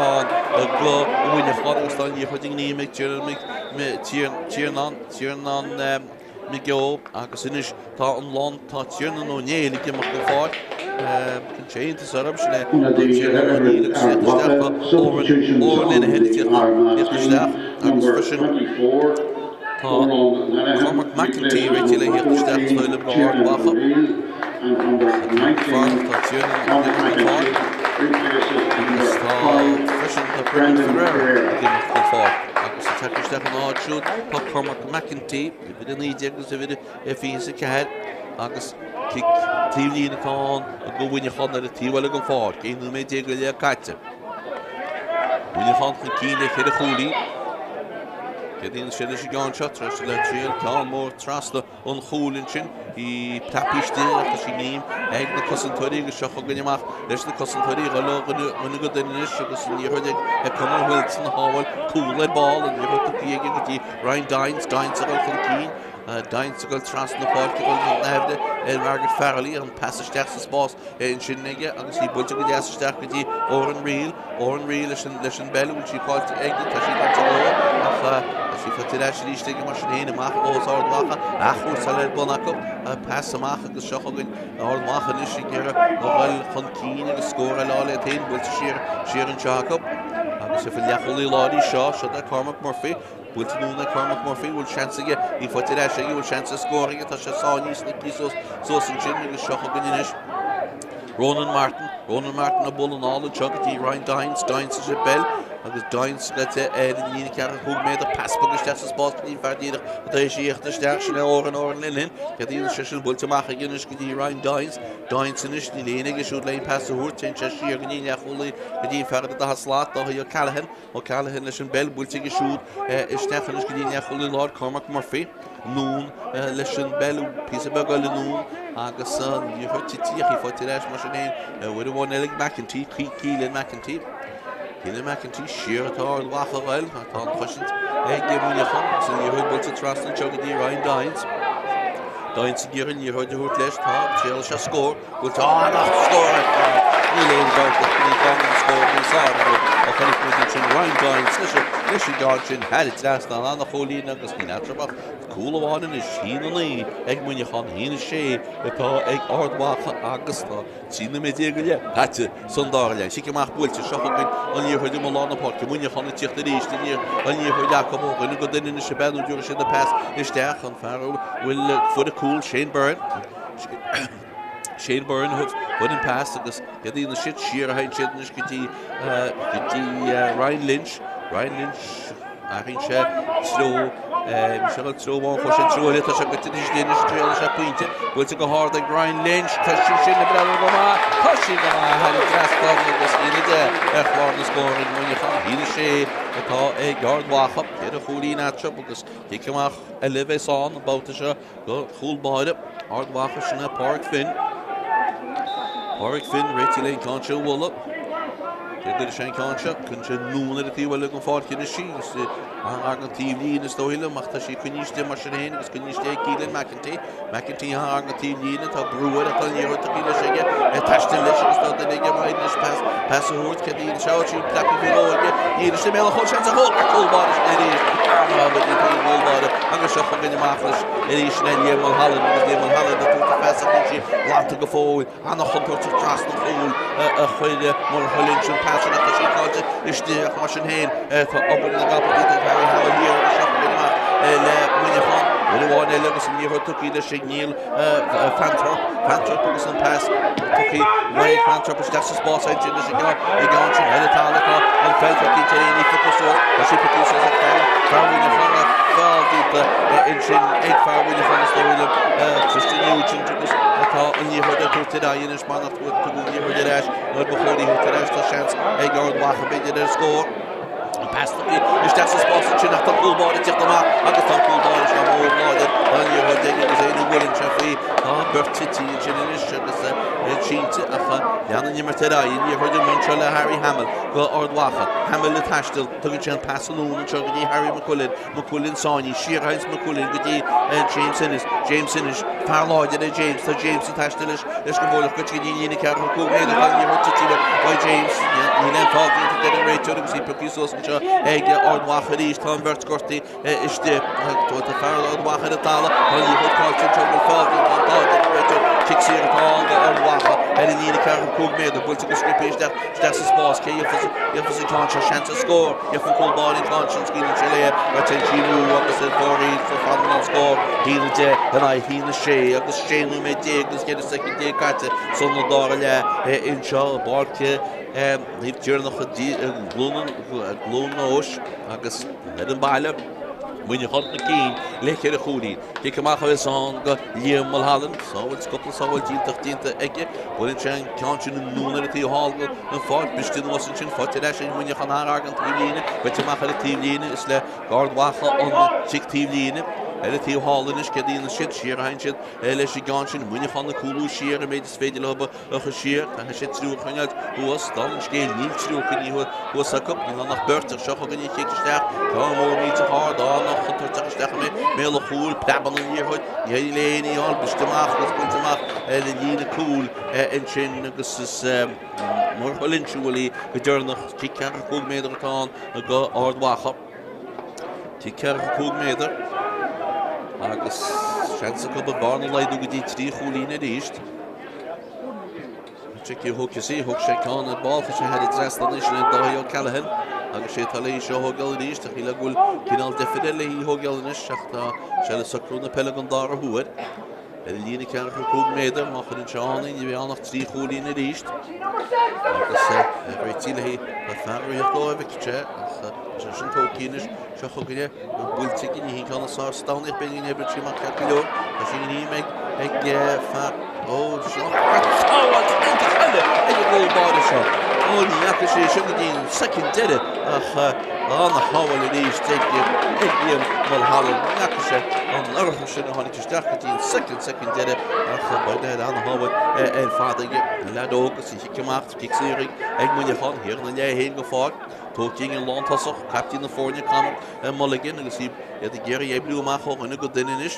ann do Mhuineachán agus tá an liathróid i ngreim ag Tiarnán, Tiarnán McGeough agus anois tá an lán, tá Tiarnán Ó Néill ag imeacht den pháirc. Cuireann sé iontas orm, sin é tá Tiarnán Ó Néill agus iad isteach tá Oran, Oran Linehan ag tíocht isteach agus freisin tá Cormac McEntee réitithe le thíocht isteach is dóigh liom do Ard Mhacha. Fanacht tá Tiarnán ag imeacht den pháirc agus tá freisin tá Brendan Ferreira ag imeacht den pháirc agus ag teacht isteach ina áit siúd tá Cormac McEntee. Uimhir 19 agus uimhir 24 agus cic taobh líne atá ann do Mhuineachán ar an taobh eile den pháirc. 11 nóiméad go leith caite. Muineachán chun cinn le cheithre chúilín. Céard a dhéanann sé leis an gceann seo tar éis le triail ceann mór trasna an chúil ansin. Í preabtha istigh ach tá sí i ngreim ag na cosantóirí agus seo chugainn amach leis na cosantóirí a dhul ó dhuine go duine anois agus an liathróid ag Conor Wilson a shábháil cúl ar ball an liathróid tugtha aige go dtí Ryan Dines, Dines ag dul chun cinn, Dines ag dul trasna na páirce, ag dul chun aimhre ar Margaret Farrelly, an pas isteach sa spás ansin aige agus í buailte go deas isteach go dtí Oran Reel, Oran Reel leis an leis an bpeil, bhfuil sí faighte aige, tá sí faighte dhó ach tá sí faighte ar ais arís aige mar sin féin, amach os Ard Mhacha, athchúrsáil ar bun acu, pas amach agus seo chugainn Ard Mhacha anois ag iarraidh a dhul chun cinn agus scór eile a fháil iad féin, buailte siar siar anseo acu agus ar leathchúlaí láir í seo, seo do Cormac Murphy. Buailte anonn ag Cormac Murphy, bhfuil seans aige, í faighte ar ais aige, bhfuil seans ar scór aige, tá sé sáinnithe snoite suas, suas ansin agus seo chugainn anois. Ronan Martin, Ronan Martin ag bualadh anall anseo go dtí Ryan Dines, Dines leis an bpeil agus Dines gaite ar an líne ceathracha cúig méadar, pas beag isteach sa spás go dtí an fear díreach atá tar éis a thíocht isteach, sin é Oran, Oran Linehan, céard a dhéanann sé sin, buailte amach aige anois go dtí Ryan Dines, Dines anois, níl éinne aige siúd le aon pas a thabhairt, téann sé siar go dtí an leathchúlaí, go dtí an fear ar an daichead slat, Dáithí O'Callaghan, O'Callaghan leis an bpeil buailte aige siúd isteach anois go dtí an leathchúlaí láir Cormac Murphy anonn leis an bpeil píosa beag eile anonn agus an liathróid tite ach í faighte ar ais mar sin féin uair amháin eile ag McEntee Keelan McEntee Keelan McEntee siar atá Ard Mhacha a ghoil tá an chosaint ag Muineachán agus an liathróid buailte trasna anseo go dtí Ryan Dines Dines ag iarraidh an liathróid a thabhairt leis tá triail sé scór Bhfuil tá an-ach scór Níl aon dabht ach go bhfuil an scór níos fearr ó chonaic muid ansin Ryan Dines leis leis an gceann sin thar an trasnán an-chúilín agus níl eatarthu ach cúl amháin anois, 1-9 ag Muineachán, 1-6 atá ag Ard Mhacha agus tá 13 nóiméad go leith caite san dara leath. Cic amach buailte seo chugainn an liathróid i lár na páirce, Muineachán ag tíocht arís an liathróid acu ó dhuine go duine anois ab ea nó dtabharfaidh siad an pas isteach an fear a bhfuil fuair an cúl Shane Byrne. Shane Byrne a fuair an pas agus céard a dhéanann siad siar a théann siad anois go dtí go dtí Ryan Lynch. Ryan Lynch athraíonn sé treo Bhí sé ag dul treo amháin, chuaigh sé treo eile, tá sé goite anois, anois triaileann sé pointe, buailte go hard ag Ryan Lynch, tá sí sin ag breathnú go maith, tá sí go maith thar an trasnán agus 1-10 ar chlár na scór ag Muineachán, 1-6 atá ag Ard Mhacha, 4 chúilín eatarthu agus cic amach eile a bheas ann an babhta seo. Do chúl báire Ard Mhacha sin é Pádraig Finn. Pádraig Finn réitithe le an ceann seo a bhualadh. Cé a gcuirfidh sé an ceann seo? Cuireann sé anonn ar an taobh eile den pháirc anois í agus thar an taobh líne is dóigh liom ach tá sí coinnithe istigh mar sin féin agus coinnithe istigh ag Keelan McEntee. McEntee thar an taobh líne tá brú air ach tá an liathróid tugtha leis aige ag taisteal leis agus tá duine aige maith anois pas pas a thabhairt cé daoine seo sí preabtha faoi ró aige. Níl istigh i mbéal an chúil seans ar chúl ach cúl báire sin arís. An-obair ag an gcúl báire agus seo chugainn amach leis arís sin é Liam Mulholland agus Liam Mulholland ag tabhairt a phas ach níl sí glanta go fóill. An-chontúirteach trasna an chúil a chuir Murchadh Lynch an pas sin ach tá sí caillte istigh ach mar sin féin tá obair na gcapall déanta ag Harry Hamill thiar agus seo chugainn amach le Muineachán. Uair amháin eile agus an liathróid tugtha leis ag Neil Fanthorpe. Fanthorpe agus an pas tugtha uaidh Fanthorpe isteach sa spás ansin leis an gceann sin ar an talamh tá an pheil tugtha tar éis í phiocadh suas. Tá sí pioctha suas ag fear fear Mhuineacháin ach feall déanta ansin ag fear Mhuineacháin is dóigh liom Tristan Nugent agus atá an liathróid á tabhairt ar aghaidh anois mar nach tugadh an liathróid ar ais nuair ba chóir í a thabhairt ar ais tá seans ag Ard Mhacha b'fhéidir ar scór. An pas tugtha isteach sa spás ansin ach tá cúl báire ag tíocht amach agus tá cúl báire seo mór láidir tá an liathróid aige agus é ina bhuaileann sé faoi. Tá beirt tite ansin anois agus iad sínte ach lean an imirt ar aghaidh. An liathróid amuigh anseo le Harry Hamill go Ard Mhacha. Hamill ag taisteal, tugann sé an pas anonn anseo go dtí Harry McQuillan. McQuillan sáinnithe, siar a théanns McQuillan go dtí James Ennis. James Ennis, fear láidir é James, tá James ag taisteal leis leis go bhfuil go dtí an líne ceathracha 5 méadar, tá an liathróid tite uaidh James, níl aon feall déanta deir an réiteoir agus í pioctha suas anseo ag Ard Mhacha arís, tá an bheirt gortaithe istigh, tá fear Ard Mhacha ar an talamh, tá an liathróid caillte anseo, bhfuil feall déanta, tá an deir an réiteoir, cic saor atá ann do Ard Mhacha ar an líne ceathracha 5 méadar, buailte go sciobtha isteach isteach sa spás, cé gheobhas an ceann seo, seans ar scór. Gheobhaidh an cúl báire an ceann sin, scaoileann sé léi, go téann sí amú agus ar fóraoil fanann an scór, 1-10 in aghaidh 1-6 agus 16 nóiméad agus 14 soicind caite san dara leath anseo i bPáirc Naomh Tiarnach i gCluain Eois agus ar an baile. Muineachán chun cinn le ceithre chúilín. Cic amach a bheas ann go Liam Mulholland. Sábháilt, cúpla sábháilt iontach déanta aige. Buaileann sé an ceann sin anonn ar an taobh thall den pháirc. Briste anuas ansin, faighte ar ais ag Muineachán thar an taobhlíne. Faighte amach ar an taobhlíne. Is le Ard Mhacha an cic taobhlíne. Ar an taobh thall anois, céard a dhéanann siad? Siar a théann siad leis an gceann sin. Muineachán ag cúlú siar an méid is féidir leo. a chur siar. Caithfidh siad triúr a choinneáilt thuas. Dála an scéil, níl triúr coinnithe thuas acu. Níl ann ach beirt, ach seo chugainn an chic isteach. Ceann mór millteach ard, an-chontúirteach isteach i mbéal an chúil. Preabann an liathróid. Ní féidir le éinne í a fháil. Briste amach agus bainte amach ar an líne cúil ansin agus is Murchadh Lynch a bhuail í go deireanach. Cic 45 méadar atá ann go Ard Mhacha. Cic 45 méadar agus seans acu an bhearna a laghdú go dtí 3 chúilín arís. Cé a thógfas í, thóg sé ceann ar ball, chuir sé thar an trasnán anois le Dáithí O'Callaghan agus sé atá léi seo a thógáil arís, ach shílfeá go bhfuil cineál deifir air léi a thógáil anois ach tá sé le socrú na peile don dara huair. Ar an líne 45 méadar, má chuireann sé ann í, ní bheidh ann ach 3 chúilín arís. Agus réití léi, tá fear ag ritheacht dóibh, feicfidh sé, ach tá sé sin tógtha anois. Seo chugainne buailte ag an ceann is fearr sa domhan ach b'fhéidir go n-oibreoidh sí amach ceart go leor. Tá sí in ag ag fear ó seo sábháilt iontach eile ag an gcúl báire seo. Ó ní fhaca sé sin go dtí an soicind deiridh ach an-shábháil arís ag ag Liam Mulholland. Ní fhaca sé an urchar sin a tháinig isteach go dtí an soicind soicind deiridh ach bainne an-shábháil ar fad ag an leaid óg agus an chic amach cic saor ag Muineachán thiar ina leath féin go fóill. Tógtha ag an lántosach, caiptín na foirne Conor Mulligan agus iad ag iarraidh oibriú amach ó dhuine go duine anois.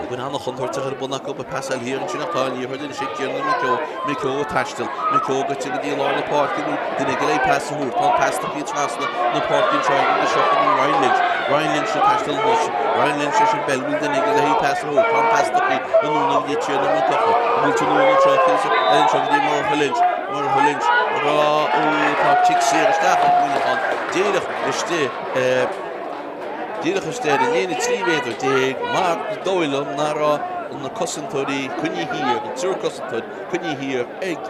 Obair an-chontúirteach ar bun acu ag pasáil thiar ansin ach tá an liathróid anois ag Tiernan McKeown. McKeown ag taisteal. McKeown goite go dtí lár na páirce an bhfuil duine aige le pas a thabhairt. Tá an pas tugtha trasna na páirce anseo agus seo chugainn Ryan Lynch. Ryan Lynch ag taisteal anois. Ryan Lynch leis an bpeil. Bhfuil duine aige le pas a thabhairt. Tá an pas tugtha anonn go dtí Tiernan McCucha. An bhfuil anonn anseo anseo go dtí Murchadh Lynch. Murchadh Lynch. Rá ó tá cic saor isteach ag Muineachán díreach istigh díreach istigh ar an líne 13 mhéadar mar is dóigh liom nach raibh na cosantóirí coinnithe thiar, an triúr cosantóir coinnithe thiar ag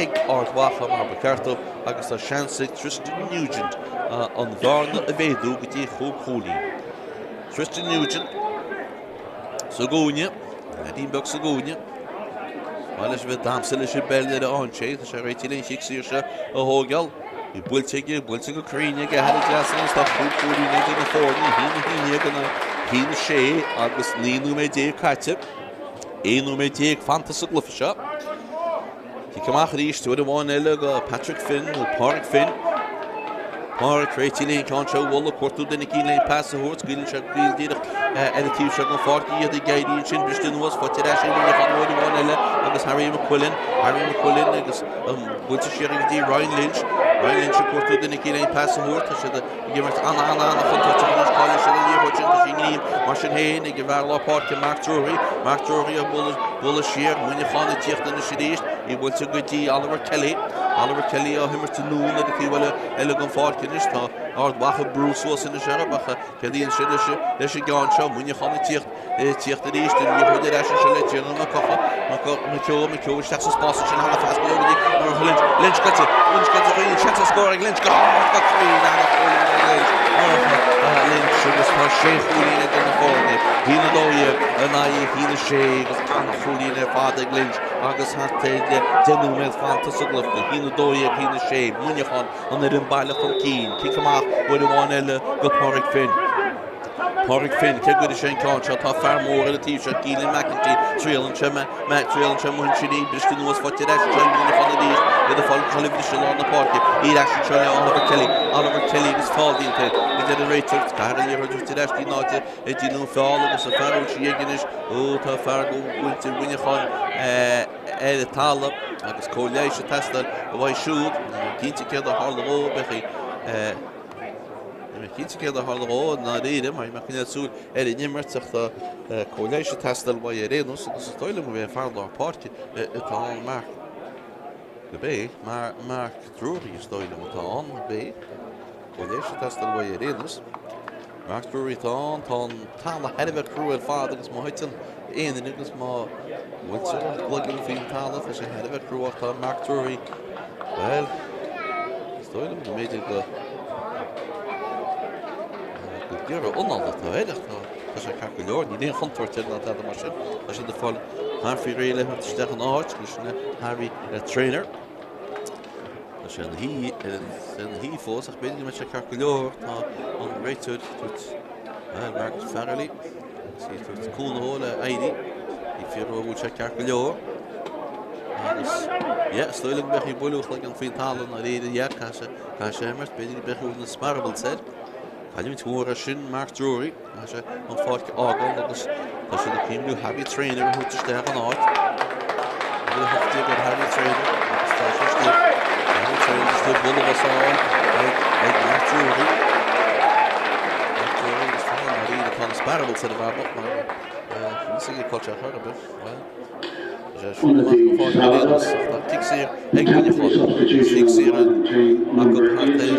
ag Ard Mhacha mar ba cheart dóibh agus tá seans ag Tristan Nugent an bhearna a mhéadú go dtí chúig chúilín. Tristan Nugent sa gcúinne, leaidín beag sa gcúinne. Maith leis a bheith ag damhsa leis an bpeil nuair a fhaigheann sé. Tá sé réitithe le an chic saor seo a thógáil. Í buailte aige, buailte go cruinn aige thar an dtrasnán agus tá cúig chúilín idir na foirne, 1-11 in aghaidh 1-6 agus 19 nóiméad caite. 11 nóiméad fanta sa gcluiche seo. Cic amach arís, uair amháin eile go Patrick Finn nó Pádraig Finn. Pádraig réitithe le an ceann seo a bhualadh, ag cuartú duine eicínt le pas a thabhairt, scaoileann sé caol díreach ar an taobh seo den pháirc, iad ag éirí ansin, briste anuas, faighte ar ais ag Muineachán uair amháin eile agus Harry McQuillan, Harry McQuillan agus buailte siar go dtí Ryan Lynch, Ryan Lynch ag cuartú duine eicínt le pas a thabhairt, tá siad ag imirt an-an-an-chontúirteach anois, cailleann siad an liathróid sin, tá sí i ngreim mar sin féin ag an bhfear lár páirce Mark Drury, Mark Drury á bualadh siar, Muineachán ag tíocht anois arís, í buailte go dtí Oliver Kelly, Oliver Kelly á himirt anonn ar an taobh eile eile den pháirc anois, tá Ard Mhacha ag brú suas anois orthu ach céard a dhéanfaidh siad leis an gceann seo, Muineachán ag tíocht. Tíocht arís an liathróid ar ais anseo le Tiernan Mac Eocha, Mac Eocha, Mac Eocha isteach sa spás ansin ana-phas go dtí Murchadh Lynch, Lynch goite, Lynch goite chuig seans ar scór ag Lynch, go hard go cruinn ana-chúilín ag Lynch, Murchadh Lynch agus tá sé chúilín idir na foirne, 1-12 in aghaidh 1-6 agus an-chúilín ar fad ag Lynch agus thart ar 10 nóiméad fanta sa gcluiche, 1-12, 1-6, Muineachán an fhoireann baile chun cinn, cic amach uair amháin eile go Pádraig Finn. Pádraig Finn, cé gcuirfidh sé an ceann seo? Tá fear mór ar an taobh seo, Keelan McEntee. Triaileann sé, triaileann sé amuigh ansin í, briste anuas, faighte ar ais anseo ag Muineachán arís. Iad ag fáil an bhriseadh i lár na páirce. Í ar ais anseo le Oliver Kelly. Oliver Kelly agus feall déanta air. A deir an réiteoir, caithfear an liathróid a thabhairt ar ais dtí an áit a deineadh an feall agus an fear a bhfuil sí aige anois. Ó, tá fear de mhuintir Mhuineacháin ar an talamh agus cóir leighis ag teastáil uaidh siúd. Níl mé cinnte céard a tharla dhó, beidh. Níl mé cinnte céard a tharla dhó i ndáiríre, mar bhí mé ag coinneáil súil ar an imirt ach tá cóir leighis ag teastáil uaidh ar aon nós agus is dóigh liom gurb é an fear lár páirce atá ann, Mark, gurb é Mark Drury is dóigh liom atá ann, gurb é cóir leighis ag teastáil uaidh ar aon nós. Mark Drury atá ann, tá an talamh thar a bheith crua ar fad agus má thiteann aon duine agus má bhuailtear an cloigeann faoin talamh tá sé thar a bheith crua ach tá Mark Drury, bhuel, Is dóigh liom go mb'fhéidir go go gearradh anála atá air ach tá sé ceart go leor. Níl aon chontúirt air ná tada mar sin. Tá siad ag fáil fear faoi réidh le theacht isteach ina áit, agus sin é Harry Traynor. Tá sé ina shuí ina shuí fós ach b'fhéidir go mbeidh sé ceart go leor. Tá an réiteoir ag tabhairt Mark Farrelly agus í ag tabhairt cúnamh dó le éirí. Ag fiafraí an bhfuil sé ceart go leor. Agus, yeah, is dóigh liom go mbeadh í buaileadh a chloigeann faoin talamh i ndáiríre, yeah, caithfidh sé, caithfidh sé imirt, b'fhéidir go mbeadh na sparables air. Cailliúint mhór é sin, Mark Drury, caithfidh sé an pháirc a fhágáil agus tá siad ag cuimhniú Harry Traynor a thabhairt isteach ina áit. Uimhir 18 ar Harry Traynor agus tá sé istigh. Harry Traynor istigh, bualadh bos a fháil ag, ag Mark Drury. Mark Drury agus tá i ndáiríre, tá na sparables ar an bhfear bocht mar, eh, níl a fhios aige cá bhfuil sé chor ar bith, bhuel. Ionadaí sealadach, Cic saor ag Muineachán. Cic saor acu thart ar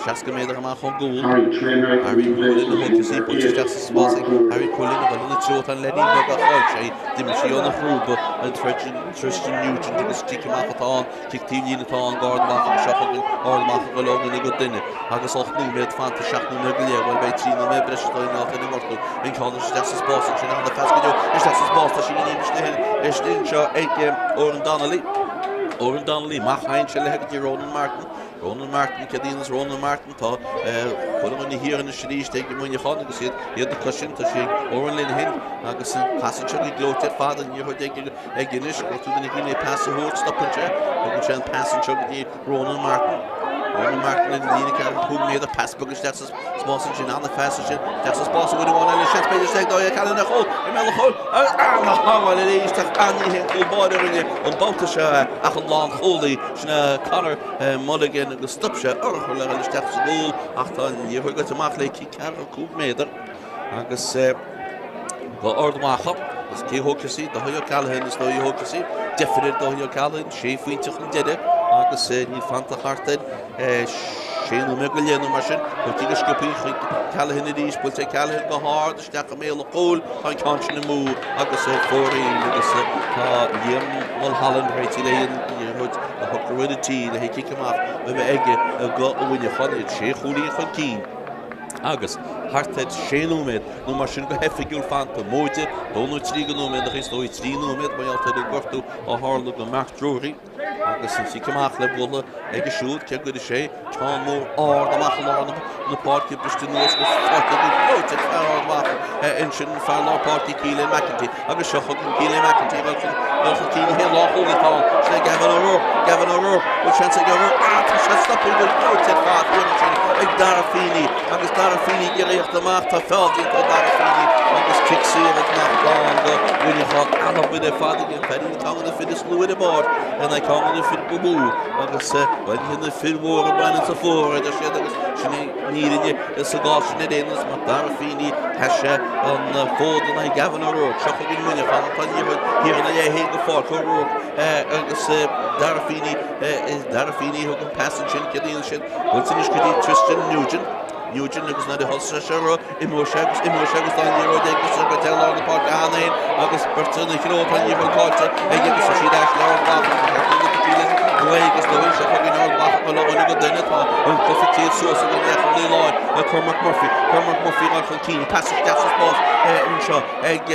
60 méadar amach ón gcúl. Harry Traynor, Harry Quillen a thug sí buailte isteach sa spás ag Harry Quillen a bhfuil ina treo tá an leaidín beag ach chaill sé. D'imigh sí óna chrúba an Tristan Nugent agus cic amach atá ann. Cic taobh líne atá ann d'Ard Mhacha agus seo chugainn Ard Mhacha go ó dhuine go duine agus 8 nóiméad fanta, 7 nóiméad go leith, bhuel beidh 3 nóiméad breise dóibh má tá an gortú. An ceann isteach sa spás ansin ach ana-phas go deo isteach sa spás tá sí in istigh anseo ag Oran Donnelly. Oran Donnelly amach a théann sé léi go dtí Ronan Martin. Ronan Martin, céard a dhéanas Ronan Martin? Tá chuile dhuine thiar anois arís ag Muineachán agus iad iad acu sin tá sí ag Oran Linehan agus casann sé go gleoite ar fad an liathróid ag ag anois ag cuartú duine éigin le pas a thabhairt, stopann sé, tugann sé an pas anseo go dtí Ronan Martin. Ronan Martin ar an líne 4 5 méadar, pas beag isteach sa spás ansin, ana-phas ansin, isteach sa spás uair amháin eile, seans b'fhéidir isteach Dáithí O'Callaghan ar chúl, i mbéal an chúil, ana-shábháil arís ach ní hé an cúl báire a rinne an babhta seo é ach an lánchúlaí, sin é Conor Mulligan agus stop sé urchar le dhul isteach sa gcúl ach tá an liathróid gaibhte amach le cic 4 5 méadar agus do Ard Mhacha agus cé thógfas í? Dáithí O'Callaghan is dóigh a thógfas í. Deifir ar Dáithí O'Callaghan, sé phointe chun deiridh agus níl fanta thart ar sé nóiméad go leith nó mar sin. Buailte go sciobthaí chuig Callaghan arís, buailte ag Callaghan go hard isteach i mbéal an chúil, tá an ceann sin amú agus ar fóraoil agus tá Liam Mulholland réitithe le an liathróid a shocrú ar an tí le cic amach a bheith aige do Mhuineachán, iad sé chúilín chun cinn. Agus thart ar sé nóiméad nó mar sin go hoifigiúil fanta, móide dó nó 30 nóiméad ach is dóigh 3 nóiméad mar gheall ar an gortú a tharla do Mark Drury. Agus an cic amach le bualadh aige siúd, cé go gcuirfidh sé ceann mór ard amach i lár na páirce, briste anuas agus faighte go gleoite ag fear Ard Mhacha ansin, fear lár páirce Keelan McEntee. Agus seo chugainn Keelan McEntee ag dul chun chun cinn, ní haon lánchúlaí atá ann, sin é Gavin O'Rourke, Gavin O'Rourke, bhfuil seans ag O'Rourke, ah tá sé stoptha go gleoite ar fad thiar ansin ag Dara Feeney agus Dara Feeney ag iarraidh a theacht amach, tá feall déanta ar Dara Feeney agus cic saor ag amach atá ann do Mhuineachán, an-obair ar fad ag an fear Ceann de na fir is lú ar an bpáirc in aghaidh ceann de na fir ba mhó agus bhuel ní na fir mhóra a bhaineann sa fuar a deir siad agus sin é an fhírinne sa gcás sin ar aon nós mar Dara Feeney sheas sé an fód in aghaidh Gavin O'Rourke. Seo chugainn Muineachán tá an liathróid thiar ina leath féin go Pháirc O'Rourke agus Dara Feeney Dara Feeney a thug an pas ansin céard a dhéanann siad? Buailte anois go dtí Tristan Nugent. Nugent agus nuair a thosaigh sé seo imeoidh sé agus imeoidh sé agus tá an liathróid aige agus go dtí lár na páirce cheana féin agus beirt ina threo tá an liathróid caillte aige agus tá siad ar ais le Ard Mhacha uaidh agus dóigh seo chugainn Ard Mhacha go dhuine go duine tá an cluiche téite suas ag an leathchúlaí láir Cormac Murphy Cormac Murphy ag dul chun cinn pas isteach sa spás anseo ag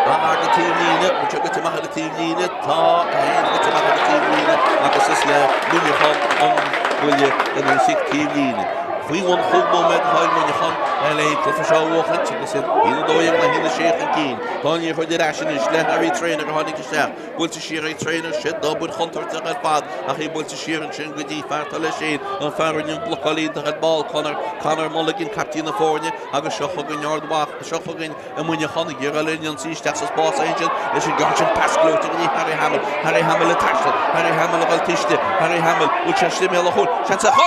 Ard an taobh líne, bhfuil sé goite amach ar an taobh líne, tá é goite amach ar an taobh líne agus is le Muineachán an buille in an chic taobh líne. Faoi bhun chúig nóiméad atá ag Muineachán le an cluiche seo a bhuachaint agus iad 1-12 le 1-6 chun cinn. Tá an liathróid ar ais anois le Harry Traynor a tháinig isteach. Buailte siar ag Traynor, sin obair chontúirteach ar fad ach í buailte siar ansin go dtí fear atá leis féin, an fear a rinne an blocáil iontach ar ball, Conor, Conor Mulligan, captaen na foirne agus seo chugainn Ard Mhacha, seo chugainn Muineachán ag iarraidh dul ar an ionsaí isteach sa spás ansin leis an gceann sin pas gleoite go dtí Harry Hamill, Harry Hamill ag taisteal, Harry Hamill ag dul tuiste, Harry Hamill, bhfuil sé istigh i mbéal an chúil, seans ar chúl!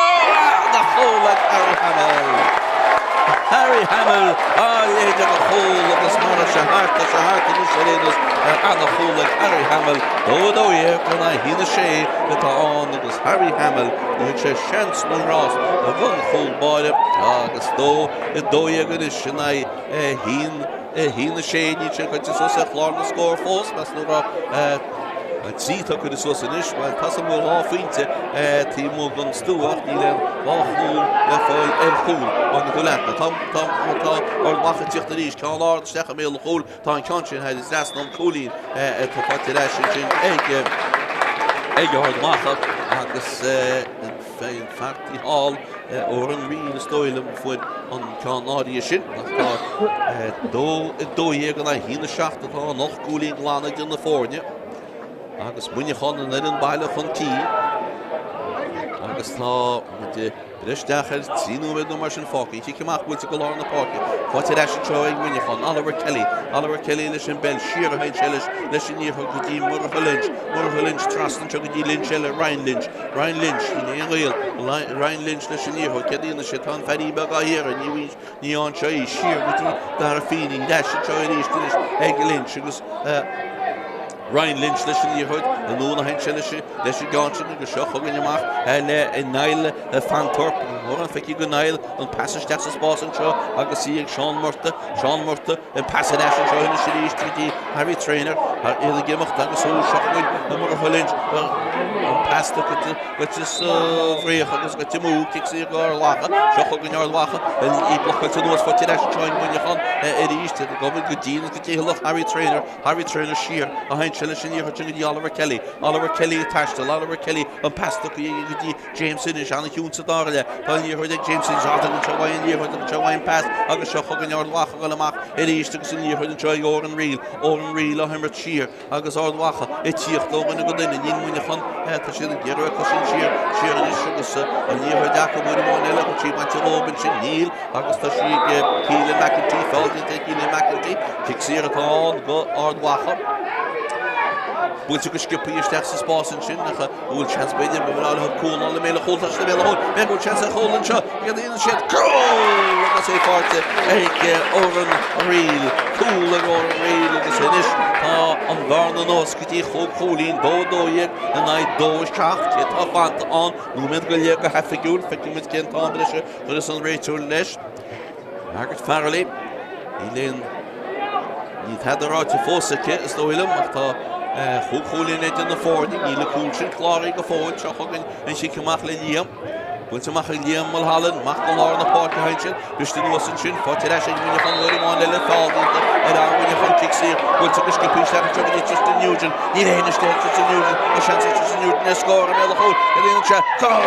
Ana-chúl ag Harry Hamill! Harry Hamill, a leithéid de chúl agus má tá sé thart, tá sé thart anois ar aon nós, ana-chúl ag Harry Hamill, 2-12 in aghaidh 1-6 atá ann agus Harry Hamill, ní thug sé seans ná rás don chúl báire agus 2-12 anois in aghaidh 1, 1, 6, níl sé curtha suas ar chlár na scór fós, meas tú an raibh 3 atá curtha suas anois, bhuel tá san bhfuil 2 phointe taobh amuigh den stua ach níl aon dhá chúl le fáil ar chúl mar go leat. Tá tá tá Ard Mhacha ag tíocht arís, ceann ard isteach i mbéal an chúil, tá an ceann sin thar an trasnán cúilín atá faighte ar ais ansin ag ag Ard Mhacha agus an fear thall Odhrán Reel is dóigh liom a fuair an ceann áirithe sin ach tá 2 12 in aghaidh 1 7 atá an 8 gcúilín glan idir na foirne agus Muineachán an fhoireann baile chun cinn agus tá muid breis isteach ar 3 nóiméad nó mar sin fágtha. An cic amach buailte go lár na páirce. Faighte ar ais anseo ag Muineachán. Oliver Kelly. Oliver Kelly leis an bpeil. Siar a théann sé leis leis an liathróid go dtí Murchadh Lynch. Murchadh Lynch trasna anseo go dtí Lynch eile Ryan Lynch. Ryan Lynch, níl aon ghaol, Ryan Lynch leis an liathróid, céard a dhéanfaidh sé, tá an feairín beag á hiarraidh, ní ní fhaigheann sé í, siar go dtí Dara Feeney, ar ais anseo arís anois ag Lynch agus Ryan Lynch leis an liathróid, anonn a théann sé leis leis an gceann sin agus seo chugainn amach le Niall Fanthorpe, mórán feicthe go Niall, an pas isteach sa spás anseo agus í ag Seán Murtagh, Seán Murtagh, an pas ar ais anseo anois arís go dtí Harry Traynor, iad ag imeacht agus ó seo chugainn an Murchadh Lynch, an pas goite sa bhfraoch agus goite amú, cic saor go Ard Mhacha, seo chugainn Ard Mhacha, í blocáilte anuas faighte ar ais anseo ag Muineachán arís, iad ag obair go dian agus go dícheallach, Harry Traynor, Harry Traynor siar a théann sé leis an liathróid sin go dtí Oliver Kelly, Oliver Kelly ag taisteal, Oliver Kelly an pas tugtha aige go dtí James Ennis, ana-chiúin sa dara leath. Tá an liathróid ag James Ennis. Tugann sé uaidh an liathróid, tugann sé uaidh an pas agus seo chugainn Ard Mhacha ag dul amach arís agus an liathróid anseo ag Odhrán Reel. Odhrán Reel á himirt siar agus Ard Mhacha ag tíocht ó dhuine go duine. Níl Muineachán, tá siad ag iarraidh cosaint siar, siar anois agus an liathróid acu uair amháin eile. Bhfuil sí bainte dhóibh ansin? Níl agus tá sí ag Keelan McEntee. Feall déanta ag Keelan McEntee. Cic saor atá ann go Ard Mhacha. Buailte go sciobtha isteach sa spás ansin ach An bhfuil seans b'fhéidir ba bhreá leo cúl a fháil i mbéal an chúil tá sé i mbéal an chúil b'fhéidir go bhfuil seans ar chúl anseo céard a dhéanann siad cúl agus é faighte ag Odhrán Reel cúl ag Odhrán Reel agus anois tá an bhearna anuas go dtí chúig chúilín 2-12 in aghaidh 2-7 cé atá fanta ann nóiméad go leith go hoifigiúil feicfidh muid cén t-am breise a chuirfeas an réiteoir leis Margaret Farrelly, níl aon, níl tada ráite fós aici, is dóigh liom, ach tá chúig chúilín idir na foirne, níl an cúl sin cláraithe go fóill, seo chugainn an chic amach le Liam. Buailte amach ag Liam Mulholland, amach go lár na páirce ansin, briste anuas ansin, faighte ar ais ag Muineachán uair amháin eile, feall déanta ar fhear Mhuineacháin, cic saor, buailte go sciobtha isteach anseo go dtí Tristan Nugent, níl éinne istigh ag Tristan Nugent, tá seans ag Tristan Nugent ar scór i mbéal an chúil, cad a dhéanann sé? Cúl!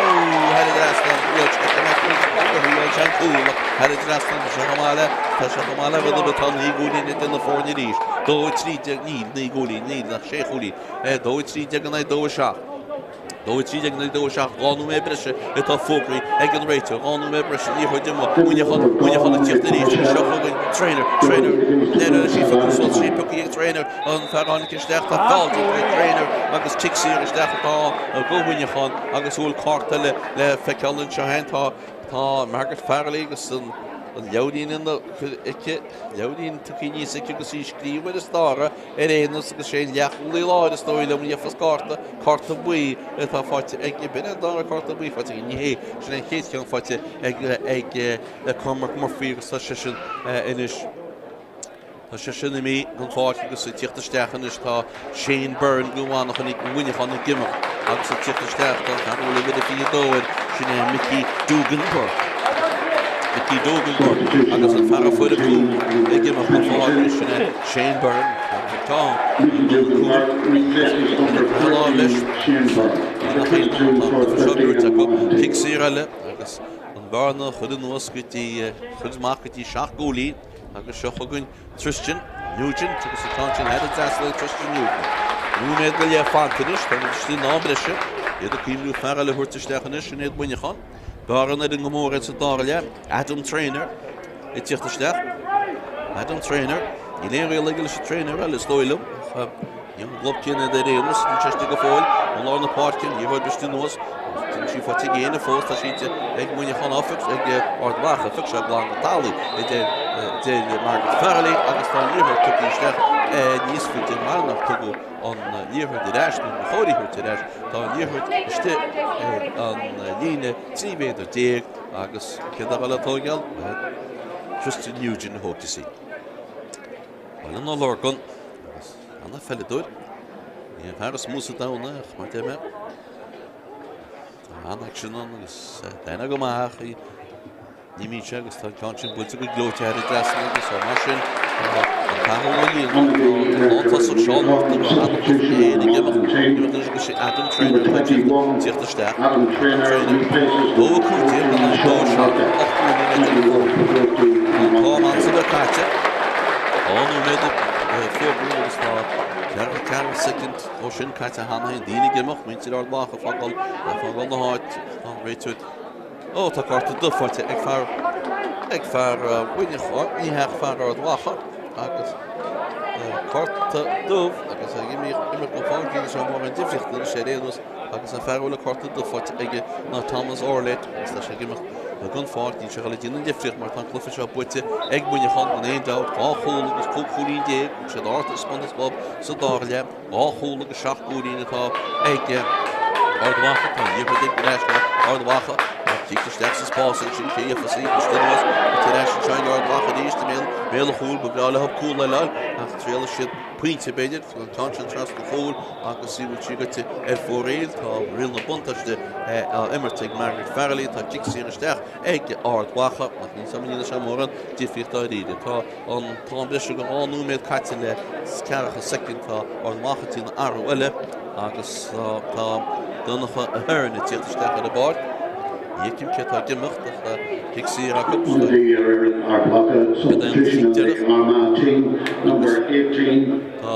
Thar an trasnán, bhuail sé go maith gur thriail sé an cúl ach thar an trasnán, tá sé chomh maith le, tá sé chomh maith le rud ar bith, tá 9 gcúilín idir na foirne arís, 2, 13, níl 9 gcúilín, níl ach 6 chúilín, 2, 13 in aghaidh 2, 7. 2, 13 in aghaidh 2, 7, 2 nóiméad breise atá fógraithe ag an réiteoir, 2 nóiméad breise, liathróid amuigh, Muineachán, Muineachán ag tíocht arís agus seo chugainn Traynor, Traynor, deireadh leis í phiocadh suas, sí pioctha ag Traynor, an fear a tháinig isteach, tá feall déanta ag Traynor agus cic saor isteach atá do Mhuineachán agus an bhfuil cárta eile le feiceáil anseo féin, tá, tá Margaret Farrelly agus an leabhairín ina, aici, leabhairín tugtha aníos aici agus í ag scríobh ar an starra. Ar aon nós, agus sé an leathchúlaí láir is dóigh liom a gheofas cárta, cárta buí atá faighte ag, b'in é an dara cárta buí faighte aige, ní hé, sin é an chéad cheann faighte ag, ag Cormac Murphy agus tá seisean anois, tá seisean imithe den pháirc agus ag tíocht isteach anois tá Shane Byrne do Mhuineachán, Mhuineachán ag imeacht agus ag tíocht isteach tá an fear a bhfuil uimhir a 22 air, sin é Mickey Doogan Burke. Mickey Doogan Burke agus an fear a fuair an cúl ag imeacht den pháirc anois, sin é Shane Byrne, tá an leis Cic saor eile agus an bhearna curtha anuas go dtí curtha amach go dtí 7 gcúilín agus seo chugainn Tristan Nugent agus an ceann sin thar an trasnán ag Tristan Nugent. Nóiméad go leith fanta anois, tá muid istigh in am breise. Iad ag cuimhniú fear eile a thabhairt isteach anois, sin iad Muineachán. Bearna ar an gcomóradh sa dara leath, Adam Traynor ag tíocht isteach. Adam Traynor, níl aon ghaol aige leis an Traynor eile, is dóigh liom. Ach ní an gclub céanna iad ar aon nós, níl sé istigh go fóill. Ó lár na páirce, liathróid briste anuas. Níl sí faighte ag éinne fós, tá sí ag Muineachán áfach, ag Ard Mhacha, phioc sé glan go talamh, a deir Margaret Farrelly agus tá an liathróid tugtha isteach níos faide mar nach tugadh an liathróid ar ais nó ba chóir í a thabhairt ar ais. Tá an liathróid istigh ar an líne 13 mhéadar agus cé atá le tóigeáil? Bhuel, Tristan Nugent a thógfas í. Baile na Lorgan agus ana-pheileadóir. Ní an fear is mó sa domhan é ach mar deir mé, tá an-aicsean ann agus duine go maith ach Ní mbíonn sé agus tá an ceann sin buailte go gleoite thar an dtrasnán agus mar sin tá an t-athrú a líonadh tá an lán-tosach Seán Murtagh go han-chun cinn ag imeacht imeacht anois agus sé Adam Traynor atá ag tíocht isteach. Adam Traynor, 2-15 in aghaidh 2-7, 8 gcúilín idir na foirne. Tá an t-am ansan caite. 2 nóiméad fógraí agus tá ceathracha soicind ó sin caite cheana féin. Daoine ag imeacht, muintir Ard Mhacha ag fágáil na háite, tá an réiteoir Ó, tá cárta dubh faighte ag fear, ag fear Mhuineacháin, ní hea ach fear Ard Mhacha, agus cárta dubh agus ag imeacht go fáil níl sé mórán difríochta anois ar aon nós agus an fear a bhfuil an cárta dubh faighte aige ná Thomas Orlett agus tá sé ag imeacht den pháirc, níl sé ag dul ag déanamh an difríocht mar tá an cluiche seo buaite ag Muineachán gan aon dabht, 2 chúl agus 15 cúilín, thug siad ardtaispeántas dóibh sa dara leath. 2 chúl agus 7 gcúilín atá ag Ard Mhacha. Tá an liathróid ag ar ais le Ard Mhacha. Ag tíocht isteach sa spás ansin cé gheofas í? Briste anuas. Ag ar ais anseo ag Ard Mhacha arís i mbéal béal an chúil. Ba bhreá leo cúl eile a fháil ach triailfidh siad pointe b'fhéidir. An ceann sin trasna an chúil agus í bhfuil sí goite ar fóraoil. Tá riail na buntáiste á imirt ag Margaret Farrelly. Tá cic saor isteach ag Ard Mhacha ach níl 's agam an ndéanfaidh sé mórán difríocht dáiríre. Tá An t-am breise de 2 nóiméad caite le ceathracha soicind. Tá Ard Mhacha ag déanamh athrú eile agus tá Donncha Ahern ag tíocht isteach ar an bpáirc. Ní fheicim cé atá ag imeacht ach tá cic saor acu. Ionadaí ar fhoireann Ard Mhacha, substitution of the Armagh team, number 18. Tá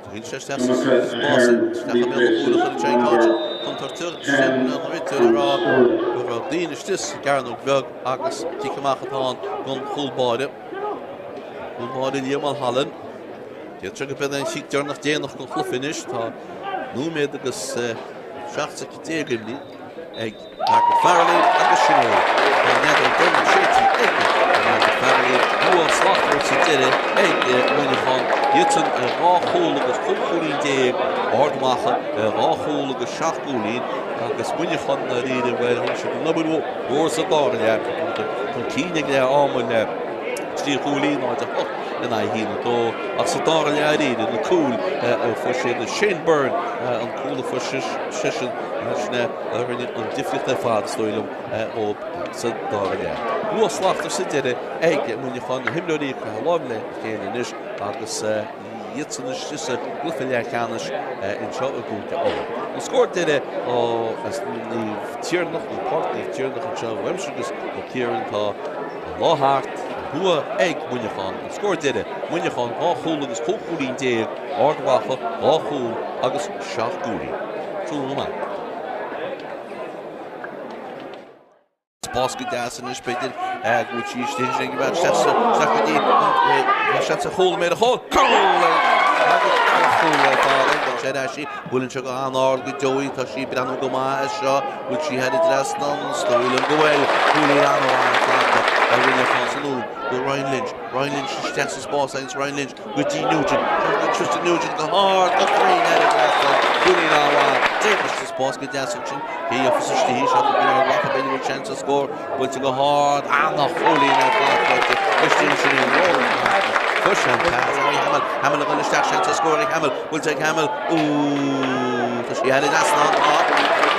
Shíl sé isteach sa spás isteach i mbéal an chúil a chuir sé an ceann sin contúirteach sin an réiteoir ag rá go raibh daoine istigh sa gcearnóg bheag agus cic amach atá ann don chúl báire. Cúl báire Liam Mulholland. D'fhéadfadh sé go mbeidh an chic deireanach déanach den chluiche anois. Tá nóiméad agus 17 soicind imithe ag Margaret Farrelly agus sin é. Tá an fheadóg deireanach séidte ag Margaret Farrelly. Bua slachtmhar sa deireadh ag Muineachán. Iadsan ar 2 chúl agus 15 cúilín, Ard Mhacha ar 2 chúl agus 7 gcúilín agus Muineachán ndáiríre, bhuel, rinne siad an obair mhór sa dara leath. Chun cinn ag leath ama le. 3 chúilín, 0-8 in aghaidh 1-2. Ach sa dara leath dáiríre, na cúil a fuair siad, Shane Byrne an cúl a fuair seisean, sin é a rinne an difríocht ar fad, is dóigh liom, dhóibh sa dara leath. Bua slachtmhar sa deireadh ag Muineachán, na himreoirí ag croitheadh lámh le chéile anois agus iadsan istigh sa gcluiche leathcheannais anseo i gCúige Uladh. An scór deiridh as Naomh Tiarnach, nó Páirc Naomh Tiarnach anseo uaimse agus ó Ciaran, tá an lá thart, an bua ag Muineachán. An scór deiridh, Muineachán 2 chúl agus 15 chúilín, Ard Mhacha 2 chúl agus 7 gcúilín. Slán go maith. Spás go deas anois b'fhéidir go bhfuil sí istigh ansin ag an bhfear isteach sa isteach go dtí an seans ar chúl i mbéal an chúil. Cúl! Agus an-chúl ar fad ag dul sé ar ais í. Buaileann sé go han-ard go deo í. Tá sí ag breathnú go maith as seo. Bhfuil sí thar an dtrasnán? Is dóigh liom go bhfuil. Cúilín an-mhaith ar fad a rinne Fás anonn go Ryan Lynch. Ryan Lynch isteach sa spás agus Ryan Lynch go dtí Nugent. Tristan Nugent go hard, go cruinn ar an dtrasnán. Cúilín an-mhaith. Déantar sa spás go deas ansin. Cé a gheofas istigh í? Seo chugainn Ard Mhacha. B'fhéidir go bhfuil seans ar scór. Buailte go hard. An-chúilín ar fad faighte istigh ansin ag Ronan Martin. Fuair sé an pas. Harry Hamill. Hamill ag dul isteach. Seans ar scór ag Hamill. Buailte ag Hamill. Ooh. Tá sí thar an dtrasnán. Tá.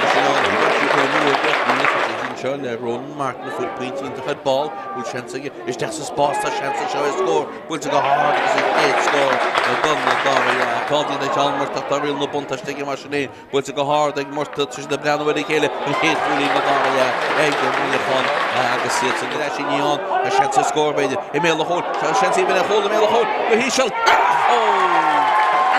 Tá sí ann. Ní raibh sí chomh luath. Ní raibh sí anseo le Ronan Martin a fuair pointe iontach ar ball. Bhfuil seans aige? Isteach sa spás, tá seans anseo ar scór. Buailte go hard agus an chéad scór don dara leath. Claudine Nic Murtagh, tá riail na buntáiste aige mar sin féin. Buailte go hard ag Murtagh, tá siad ag breathnú ar a chéile, an chéad chúilín don dara leath ag Muineachán agus iad san ar ais i ndiaidh. Tá seans ar scór b'fhéidir i mbéal an chúil. Tá seans aoibhinn ar chúl i mbéal an chúil go híseal.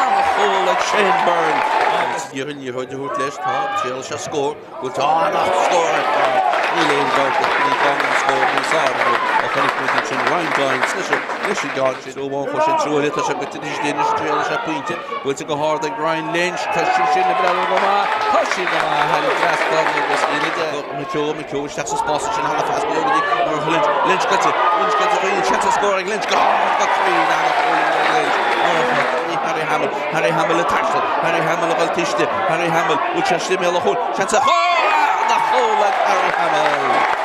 An-chúl ag Shane Byrne. Agus iarraidh an liathróid a thabhairt leis, tá, triail sé scór. Bhfuil tá an-scór ar fad. Níl aon dabht ach go dtí tá an scór níos fearr inniu ó chonaic muid ansin Ryan Giants leis an leis an gceann sin. Ó amháin chuir sé trua eile, tá sé goite anois anois triail sé pointe. Buailte go hard ag Ryan Lynch, tá sí sin ag breathnú go maith, tá sí go maith thar an dtrasnán agus ina de. McKeown, McKeown isteach sa spás ansin, thar phas go dtí Murchadh Lynch, Lynch goite, Lynch goite chuig seans ar scór ag Lynch, go hard go cruinn, an-chúilín ag Lynch. Murchadh, ní Harry Hamill, Harry Hamill ag taisteal, Harry Hamill ag dul tuiste, Harry Hamill, bhfuil sé istigh i mbéal an chúil, seans ar chúl! An-chúl ag Harry Hamill!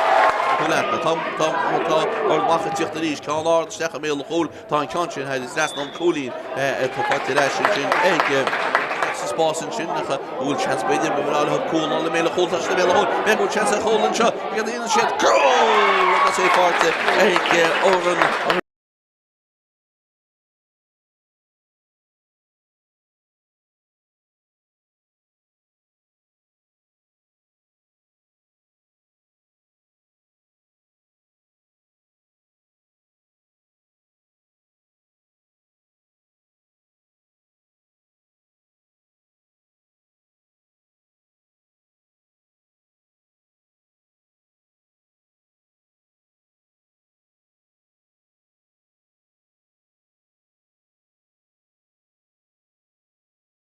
Tá, tá, tá Ard Mhacha ag tíocht arís, ceann ard isteach i mbéal an chúil, tá an ceann sin thar an dtrasnán, cúilín atá faighte ar ais ansin ag sa spás ansin, ach an bhfuil seans b'fhéidir, ba bhreá leo cúl i mbéal an chúil, tá sé i mbéal an chúil, b'fhéidir go bhfuil seans ar chúl anseo, céard a dhéanann siad? Cúl! Agus é faighte ag Odhrán.